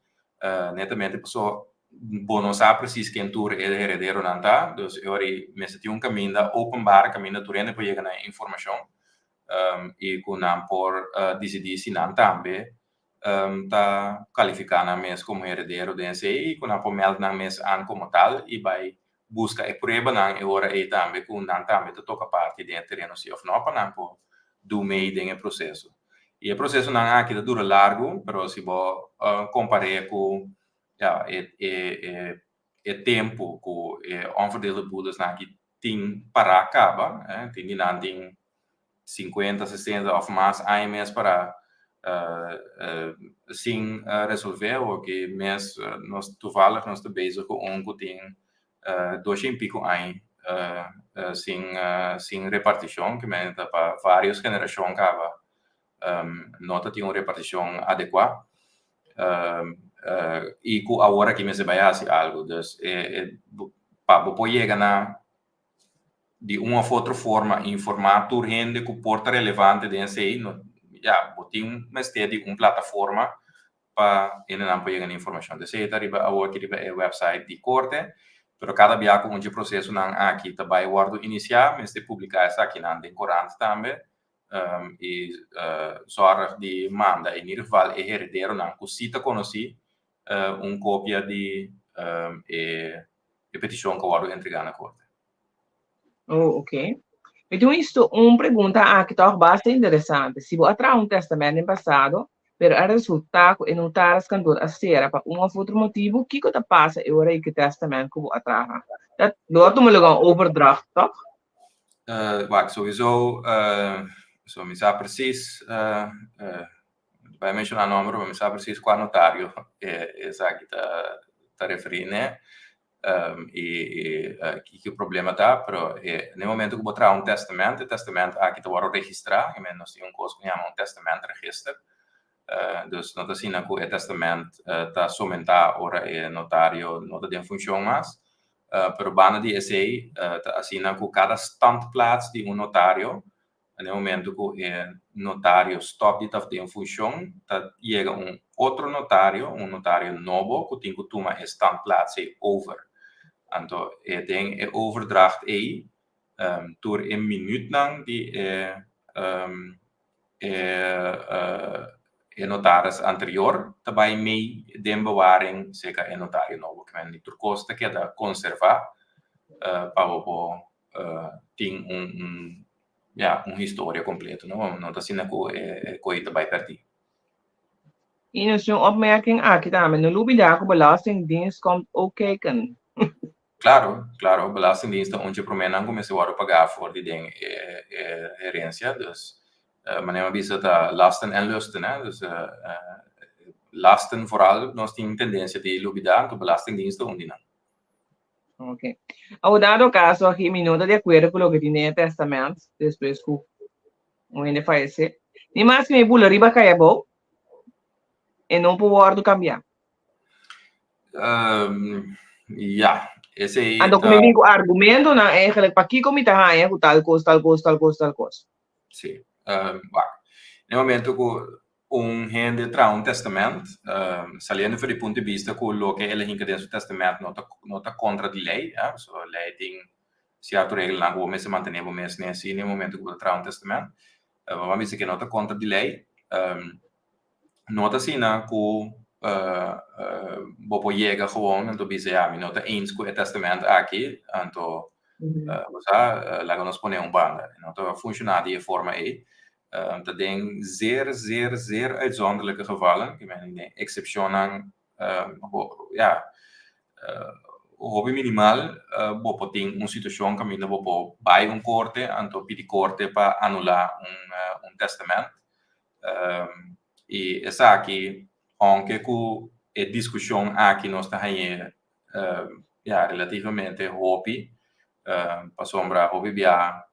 Netamente paso bo no sa precies ken tur e herederonan ta, dus e ora ei mester tin un kaminda openbaar, kaminda tur hende por yega na e informashon i ku nan por disidí si nan tambe ta kalifiká nan mes komo heredero den esei i ku nan por mèld nan mes an komo tal i bai buska e pruebanan e ora ei tambe ku nan tambe ta toka parti den e tereno si òf no pa nan por du mei den e proseso. I e prosesonan aki ta dura largu, pero si bo kompar'é ku ya e e e e tempu ku e onverdeelde boedelsnan aki tin pará kaba, tin di nan tin sinkuenta, sesenta òf mas aña mes pará sin resolvé. Awor mes nos toevallig nos ta bezig ku un ku tin dosha i piko aña sin sin repartishon, ke men ta pa vários generashon kaba no ta tin un repartishon adekuá i ku awor aki mester bai hasi algu. Dus pa bo por yega na di un of otro forma informá tur hende ku por ta relevante den esei, no, ya, bo tin mester di un plataforma pa hendenan por yega na informashon. Esei ta riba awor aki riba e website di korte, pero kada bia ku un dje prosesonan aki ta bai wòrdu inisiá, mester publiká esakinan den korant tambe i zòrg di manda in ieder geval e herederonan ku si ta konosí un kopia di e petishon ku a wòrdu entregá na korte. Oh, ok. Mi tin un histo un pregunta aki tòg basta interesante. Si bo a traha un tèstamènt den pasado, pero a resultá ku e notariskantoor a sera pa un òf otro motibu, kiko ta pasa e ora ei ku e tèstamènt ku bo a traha? Ta lo a tuma lugá un overdracht, tòg? Wak, souiso, so mi sa presis, Bai menshoná nòmber, pero mi sa presis kua notario esaki ta referí n'e i kiko e problema ta, pero na e momento ku bo traha un tèstamènt, e tèstamènt aki ta wòrdu registrá, i nos tin un kos ku yama un tèstamèntregister, dus no ta asina ku e tèstamènt ta somentá ora e notario no ta den funshon mas, pero banda di esei ta asina ku kada standplaats di un notario Na e momento ku e notario stòp di ta den funshon, ta yega un otro notario, un notario nobo ku tin ku tuma e standplaats ei over. Anto e den e overdracht ei tur e minütnan di e e notaris anterior ta bai mei den bewaring serka e notario nobo. Kimen tur kos ta keda konservá pa bo por tin un un ya un historia completo no no ta asina cu e coy ta bay perdi. Y nos tin un opmerking aki tambe, no lubida cu Belastingdienst komt ook kijken. Claro, claro, Belastingdienst ta un dje promenan cu mester wordo paga for di den e e herencia, dus manera mi a bisa ta lasten en lusten, hè, dus lasten vooral nos tin tendencia di lubida, anto Belastingdienst ta un di nan. Ok. Awor dado caso aki mi no ta di acuerdo cu loke tin den e testament despues cu un hende fayece, ni mas cu mi bula riba caya abou, e no por wordo cambia. Ya, esey Anto cu mi bin cu argumentonan eigenlijk pakico mi ta haya cu tal cos, tal cos, tal cos, tal cos. Sí, wak. Na e momento cu un hende traha un testament, saliendo for di punto di bista ku loke el a hinka den su testament no ta no ta kontra di lei, ya, so lei tin sierto regelnan ku bo mester mantené bo mes n'e así na e momento ku bo ta traha un testament. Bo a bisa ku e no ta kontra di lei, No ta asina ku bo por yega gewoon anto bisa ya mi no ta eens ku e testament aki anto bo sa laga nos pone un banda. No ta funshoná di e forma ei. Ta den zeer zeer zeer uitzonderlijke gevallen, ke men den eksepshonnan ya hopi minimal bo por tin un situashon kaminda bo por bai un korte anto pidi korte pa anulá un testament. I esaki, ounke ku e diskushon aki nos ta hañ'é ya relativamente hopi, pasobra hopi bia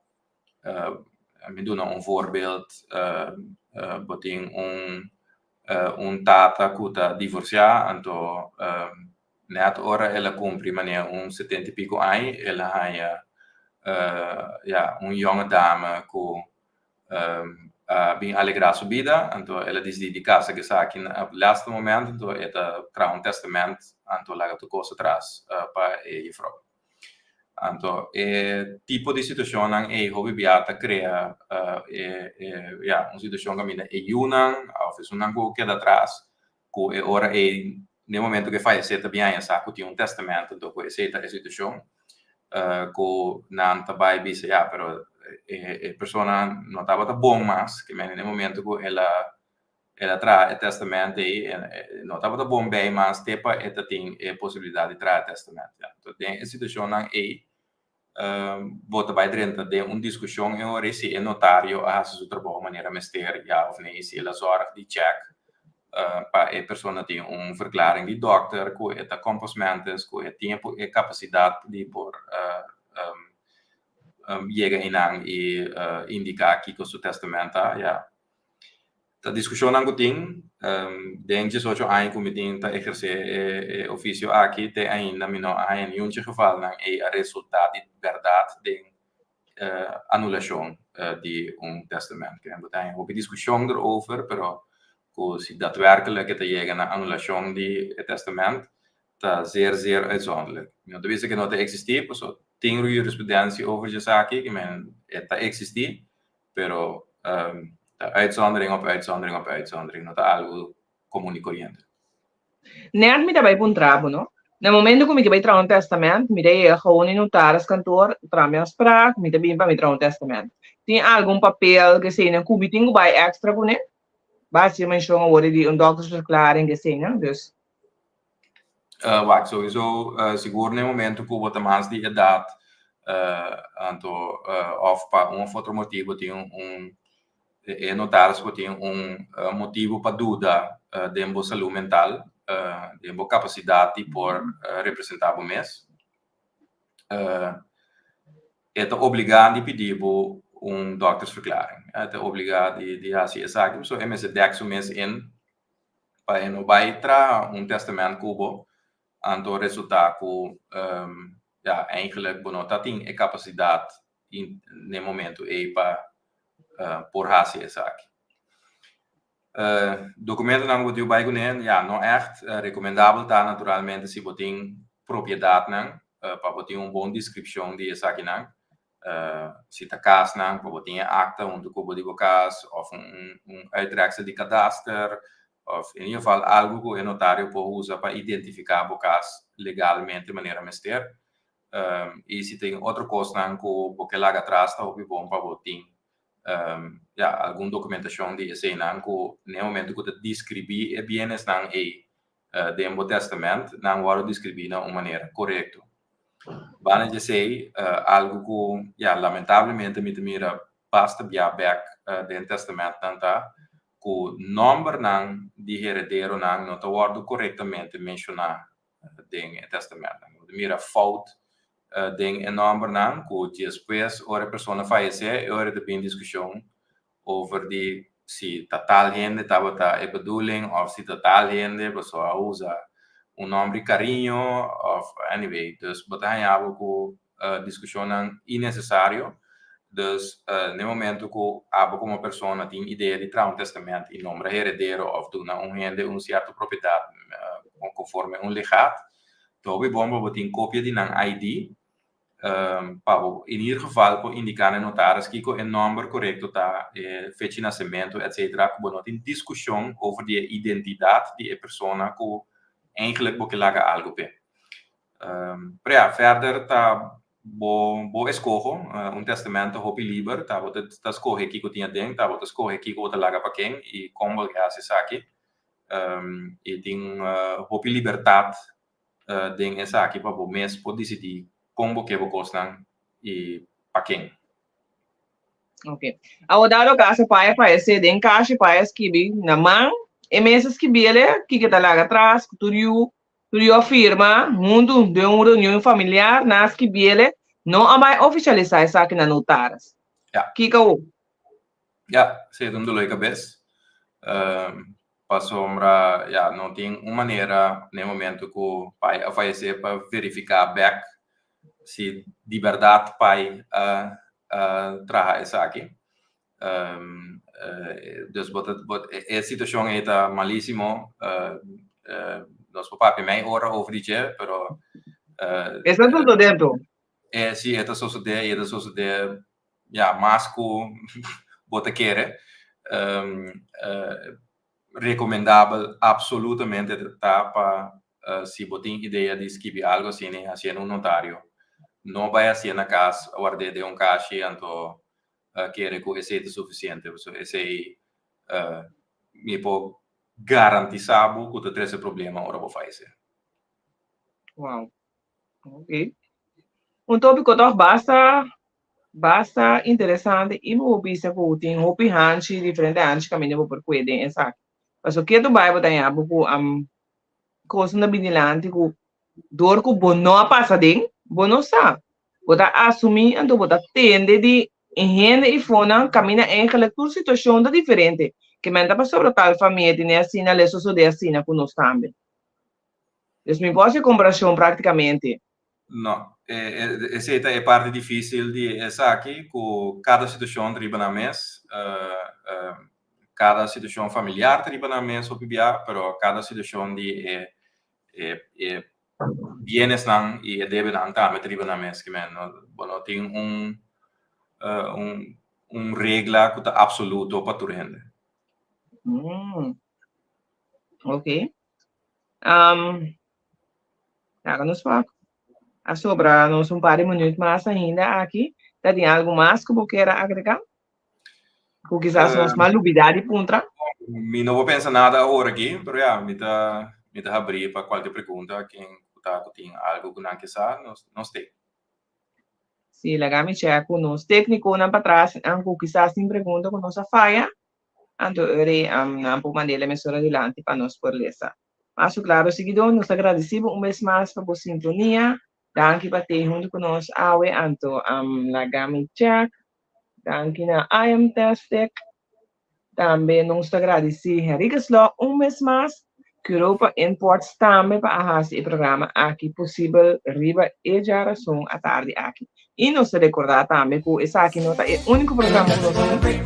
mi duna un voorbeeld, bo tin un un tata ku ta divorsiá, anto nèt ora el a kumpli manera un setenta i piko aña el a haña ya un yonge dame ku a bin alegrá su bida, anto el a disidí di kasa ku esaki na laatste momento, anto e ta traha un tèstamènt anto laga tur kos atras pa e jufrou. Anto e tipo di situashonnan ei hopi bia ta krea e e ya un situashon kaminda e yunan òf esunnan ku keda atras ku e ora ei den momento ku e fayesé ta bin haña sa ku tin un tèstamènt anto ku esei ta e situashon ku nan ta bai bisa ya pero e persona no tabata bon mas ke men den momento ku el a el a traha e tèstamènt ei no tabata bon bei mas te pa e ta tin e posibilidat di traha e tèstamènt ya enton den e situashonnan ei bo ta bai drenta den un diskushon e ora ei si e notario a hasi su trabou manera mester ya of nee si el a zòrg di chèk pa e persona tin un verklaring di dòkter ku e ta compos mentis ku e tin e kapasidat di por yega einan i indiká kiko su tèstamènt ta ya. Ta diskushonnan ku tin den diesocho aña ku mi tin ta ehersé e ofisio aki te ainda mi no a haña niun dje gevalnan ei a resultá di bèrdat den anulashon di un tèstamènt. Ke bo ta haña hopi diskushon derover pero ku si datwèrkelijk e ta yega na anulashon di e tèstamènt ta zeer zeer uitzonderlijk. Mi no ta bisa ku e no ta eksistí pasobra tin jurisprudensia over dje esaki ke men e ta eksistí Pero ta uitzondering op uitzondering op uitzondering, no ta algu komun i koriente. Nèt mi ta bai puntra bo, no? Na momento ku mi ke bai traha un tèstamènt, mi ta yega gewoon e notariskantoor, traha mi afsprak, mi ta bin pa mi traha un tèstamènt. Tin algun papel, keseinan, ku mi tin ku bai èkstra kuné? Bo a hasi menshon awor di un doktersverklaring, keseinan, dus. Wak, sowieso sigur na e momento ku bo ta mas di edat anto òf pa un òf otro motibu tin un e notaris por tin un motibu pa duda den bo salú mental, den bo kapasidat di por representá bo mes. E ta obligá di pidi bo un doktersverklaring. E ta obligá di hasi esaki pasobra e mester dèk su mes in pa e no bai traha un testament ku bo, anto resultá ku ya eigenlijk bo no ta tin e kapasidat n'e momento ei pa por hasi esaki. Dokumentonan ku bo tin bai kuné, ya no ègt rekomendabel ta naturalmente si bo tin propiedatnan pa bo tin un bon deskripshon di esakinan. Si ta kasnan pa bo tin e akta huntu ku bo di bo kas òf un uittreksel di kadaster òf in ieder geval algu ku e notario por usa pa identifiká bo kas legalmente manera mester. I si tin otro kosnan ku bo ke laga atras ta hopi bon pa bo tin ya algun dokumentashon di eseinan ku na e momento ku ta deskribí e bienesnan ei den bo tèstamènt nan wòrdu deskribí na un manera korekto. Banda di esei, algu ku ya lamentablemente mi ta mira basta bia bèk den tèstamèntnan ta ku nòmbernan di herederonan no ta wòrdu korektamente menshoná den e tèstamèntnan. Bo ta mira fout den e nòmbernan ku despues ora e persona fayesé e ora ta bin diskushon over di si ta tal hende tabata e bedoeling of si ta tal hende pasobra a usa un nomber di cariño of anyway dus bo ta haña bo cu discusionnan innecesario dus na e momento cu abo como persona tin idea di traha un testament y nombra heredero of duna un hende un cierto propiedad conforme un legaat ta hopi bon pa bo tin copia di nan ID. Pa bo in ieder geval por indiká na e notaris kiko e nòmber korekto ta, e fecha di nasementu, etsetera, ku bo no tin diskushon over di e identidat di e persona ku eigenlijk bo ke laga algu p'e. Pero ya, verder ta bo bo eskoho, un tèstamènt ta hopi liber, ta bo ta skohe kiko tin aden, ta bo ta skohe kiko bo ta laga pa ken i kon bo ke hasi esaki. I tin hopi libertat den esaki pa bo mes por disidí kon bo ke bo kosnan i pa ken. Ok. Awor dado caso pai a fayece den kashi pai a skibi na man e mes a skibi ele kiko ta laga atras ku tur yu tur yu a firma huntu den un reunion familiar nan a skibi ele no a bai oficialisa esaki na notaris. Ja. Kiko awor? Ja, si ta un dolor di kabes. Pasobra ya no tin un manera na e momento ku pai a fayesé pa verifiká bèk si di bèrdat pai a traha esaki. Dus bo ta e situashon ei ta malísimo. Nos por papia mei ora over di dje, pero E ta sosodé anto? Si, e ta sosodé i e ta sosodé ya mas ku bo ta kere. Rekomendabel absolutamente ta pa si bo tin idea di skibi algo asina hasié na un notario. No bai hasié na kas ward'é den un kashi anto kere ku esei ta sufisiente pasobra esei mi por garantisá bo ku ta trese problema ora bo fayesé. Wow. Ok. Un tópiko tòg basta basta interesante i bo por bisa ku tin hopi hanchi, diferente hanchi kaminda bo por kue den esaki. Pasobra ke tu bai bo ta haña bo ku kosnan ta bini dilanti ku dor ku bo no a pasa den, bo no sa. Bo ta asumí anto bo ta tende di e hende i fonan kaminda eigenlijk tur situashon ta diferente. Ke men ta pasobra tal famia tene asina, lo e sosodé asina ku nos tambe. Dus mi por hasi komparashon praktikamente. No, esei ta e parti difísil di esaki, ku kada situashon ta riba nan mes, kada situashon familiar ta riba nan mes hopi bia, pero kada situashon di e e bienesnan i e debenan tambe ta riba nan mes. Ki men bo no tin un un regla ku ta absoluto pa tur hende. Ok. Laga nos wak. A sobra nos un par di minuut mas ainda aki. Ta tin algu mas ku bo kier a agregá? Ku kisas nos mal lubidá di puntra? Mi no por pensa nada awor aki, pero ya, mi ta mi ta habrí pa kualke pregunta ken ku ta ku tin algu ku nan ke sa, nos nos t'ei. Sí, laga mi chèk ku nos téknikonan patras ku kisas tin pregunta ku nos a faya. Anto ora ei nan por mand'é la emisora dilanti pa nos por lesa. Mas ku klaro siguidó, nos ta gradisí bo un bes mas pa bo sintonia. Danki pa tei huntu ku nos awe. Anto laga mi chèk. Danki na I Am Tastic. Tambe nos ta gradisí Henriquez Law un bes mas. Curopa Imports tambe pa a hasi e programa aki posibel riba e djarason atardi aki. I nos ta rekordá tambe ku esaki no ta e úniko programa ku nos tin.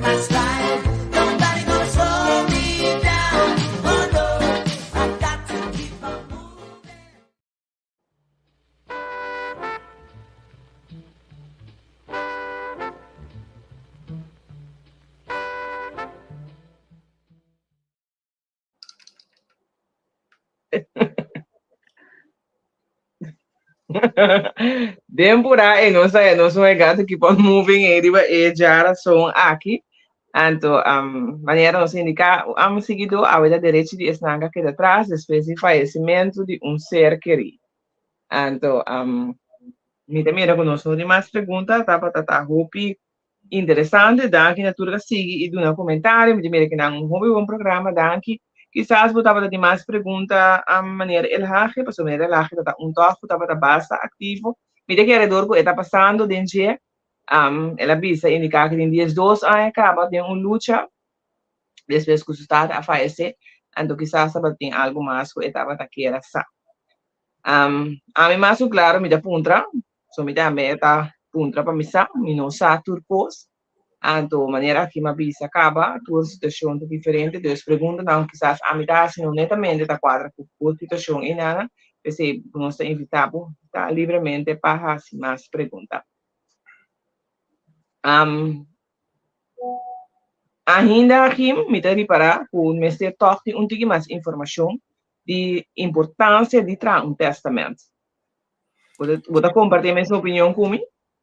Den pura e nos a nos un gato keep on moving e riba e djarason aki. Anto um, manera nos indica am seguido awe ta derecho di esnan ka keda tras despues di fallecimento di un ser kerí. Anto um, mi ta mira ku nos no tin mas pregunta, tabata ta hopi Interesante, danki na tur ka sigui i duna komentario, mi ta mira kinan un hopi bon programa, danki. Kisas bo tabata tin mas pregunta a meneer Elhage, pasobra meneer Elhage ta ta un tòg ku tabata basta aktivo. Mi ta kere dor ku e ta pasando den dje, el a bisa indiká ku tin diesdos aña kaba den un lucha despues ku su tata a fayesé, anto kisas tabata tin algu mas ku e tabata kier a sa. Ami mas ku klaro mi ta puntra, So mi tambe ta puntra pa mi sa, mi no sa tur kos. Anto manera aki mi a bisa kaba, tur situashon ta diferente, dus preguntanan kisas ami ta hasi no netamente ta kuadra ku bo situashon ei nana. P'esei nos ta invitá bo ta libremente pa hasi mas pregunta. Um, ainda Jim, mi ta ripará ku mester tòg tin un tiki mas informashon di importansia di traha un tèstamènt. Bo ta, bo ta kompartí e mesun opinion ku mi?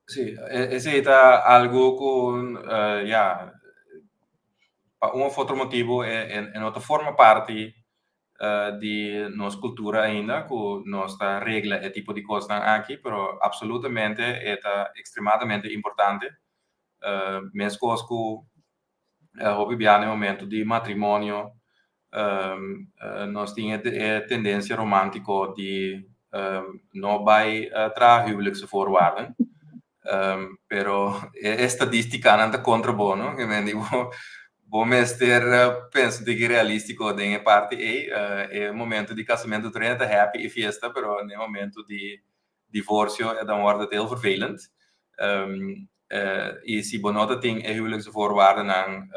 Sí, esei ta algu ku, ya, pa un of otro motibu e no ta forma parti di nos cultura ainda cu nos ta regla e tipo di cosnan aki, pero absolutamente e ta extremadamente importante. Mescos cu hopi bia na e momento di matrimonio nos tin e tendencia romantico di no bay traha huwelijkse voorwaarden, pero e estadisticanan ta contra bo, no? Ke men di bo, bo mester pensa un tiki realistico den e parti ei. E momento di casamento tur hende ta happy y fiesta, pero na e momento di divorcio e dan worde het heel vervelend. Y si bo no ta tin e huwelijkse voorwaardennan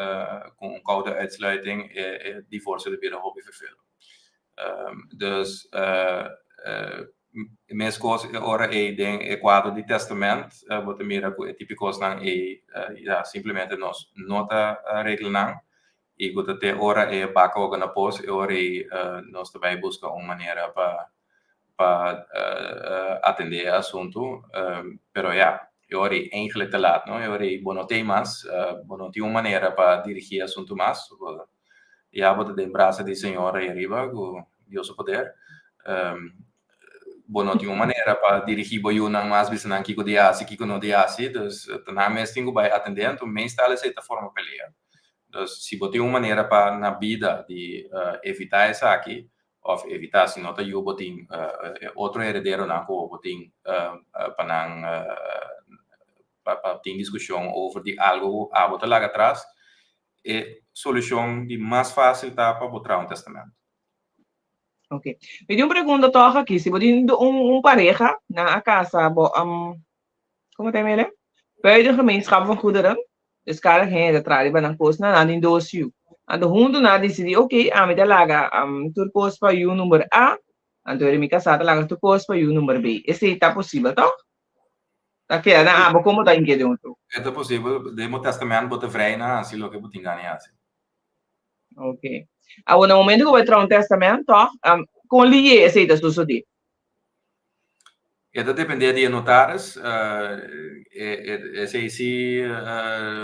cu un koude uitsluiting, e divorcio ta bira hopi vervelend. Dus Meskos e ora ei den e kuadro di testament bo ta mira ku e tipo kosnan ei ya simplemente nos no ta regla nan i ku ta te ora e baka hoga na pos e ora ei nos ta bai buska un manera pa pa atende e asuntu pero ya e ora ei eigenlijk ta lat no e ora ei bo no tin mas bo no tin un manera pa dirigi e asuntu mas Ya bo ta den brasa di Señor ei ariba ku Dios su poder. Bo no tin un manera pa dirigí bo yunan mas, bisa nan kiko di hasi, kiko no di hasi. Dus ta nan mes tin ku bai atendé, anto meestal esei ta forma pelea. Dus si bo tin un manera pa na bida di evitá esaki, òf evitá si no ta yu bo tin e otro herederonan ku bo tin pa nan pa tin diskushon over di algu ku abo ta laga atras, E solucion di mas facil ta pa bo traha un testament. Ok. Mi tin un pregunta toch aki. Si bo tin un, un pareha, nan a casa bo, um, como ta mele? Buiten gemeenschap van goederen. Dus cada hende ta traha riba nan kosnan, nan tin dos yu. Anto huntu nan a disidí, ok, ami ta laga um, tur kos pa yu number A, anto mi kasá ta laga tur kos pa yu number B. Esei ta posibel, toch? Ta keda na abo kon bo ta inke den otro. E ta posibel, den bo testament bo ta vrij na hasi loke bo tin gana di hasi. Ok. Awor na momento ku bo traha un testament tòg, kon liye esei ta sosodé? E ta dependé di e notaris. Esei si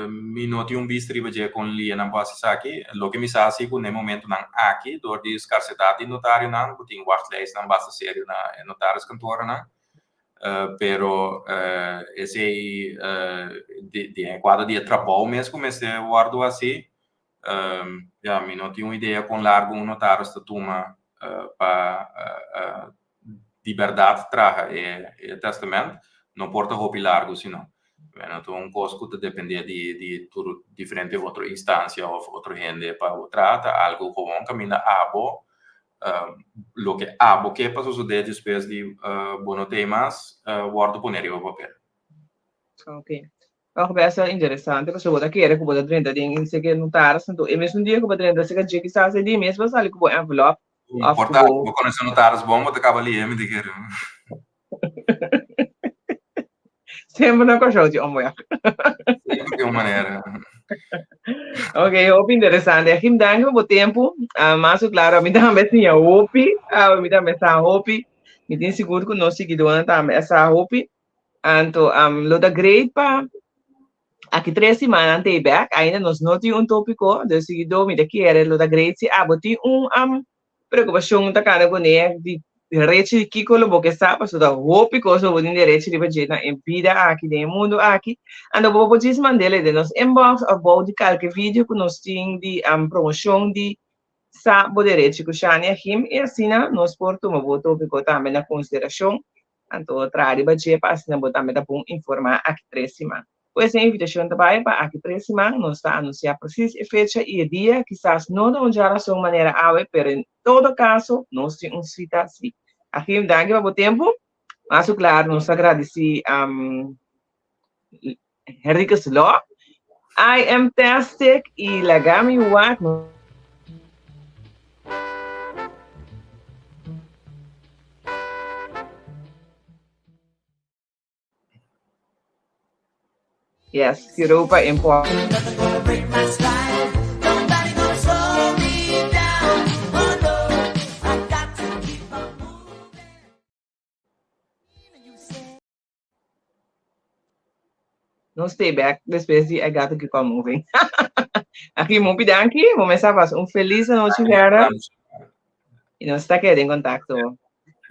mi no tin un bista riba dje kon liye nan por hasi esaki. Loke mi sa si ku na e momentonan aki dor di skarsedat di notarionan ku tin wachtlijstnan basta serio na e notariskantorennan, Pero esei den e kuadro di e trabou mes ku mester wòrdu hasi, ya, mi no tin un idea kon largu un notaris ta tuma pa di bèrdat traha e tèstamènt. No por ta hopi largu si no. Bueno, ta un kos ku ta dependé di tur diferente otro instansia òf otro hende pa bo traha. Ta algu gewoon kaminda abo Loke abo ke pa sosodé despues di bo no tei mas, wòrdu pone riba papel. Ok. Toch best wel interesante, pasobra bo ta kere ku bo ta drenta den seke notaris, anto e mesun dia ku bo drenta seka dje kisas e dia mes bo sali ku bo envelop òf ku bo. Bo konosé notaris bon, bo ta kaba lié, mi ta kere. Semper na Kòrsou tin omweg. Semper tin un manera. Ok, hopi interesante. Achim, danki pa bo tempu. Ah, mas ku klaro, mi tambe a siña hopi. Ah, mi tambe sa hopi. Mi tin sigur ku nos siguidónan tambe a sa hopi. Anto, um, lo ta great pa aki tres siman nan tei bèk. Ainda nos no tin un tópiko, dus siguidó mi ta kere lo ta great si abo tin un um, Preokupashon ta kana kuné di derecho di kiko lo bo ke sa, pasobra ta hopi kos lo bo tin derecho riba dje na e bida aki, den e mundu aki. Anto bo por djis mand'el den nos inbox òf bou di kalke video ku nos tin di promoshon di Sa Bo Derecho ku Shania Jim i asina nos por tuma bo topiko tambe na konsiderashon. Anto traha riba dje pa asina bo tambe ta bon informá aki tres siman. Pues e invitashon ta bai pa aki tres siman nos ta anunsiá presis e fecha i e dia, kisas no ta un djarason manera awe, pero en todo kaso nos tin un sita si. Achim, danki pa bo tempu. Mas ku klar nos ta gradisí Henriquez Law. I am tastic i laga mi wak. Yes, Europa Import. Nos stay back despues di I Got to Keep On Moving. Aki mupi danki, bo mesa pas un feliz anochi verder. Y nos ta keda en contacto.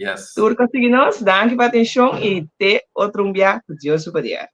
Yes. Tur ka sigui nos, danki pa atencion y te otro un bia, cu Dios su poder.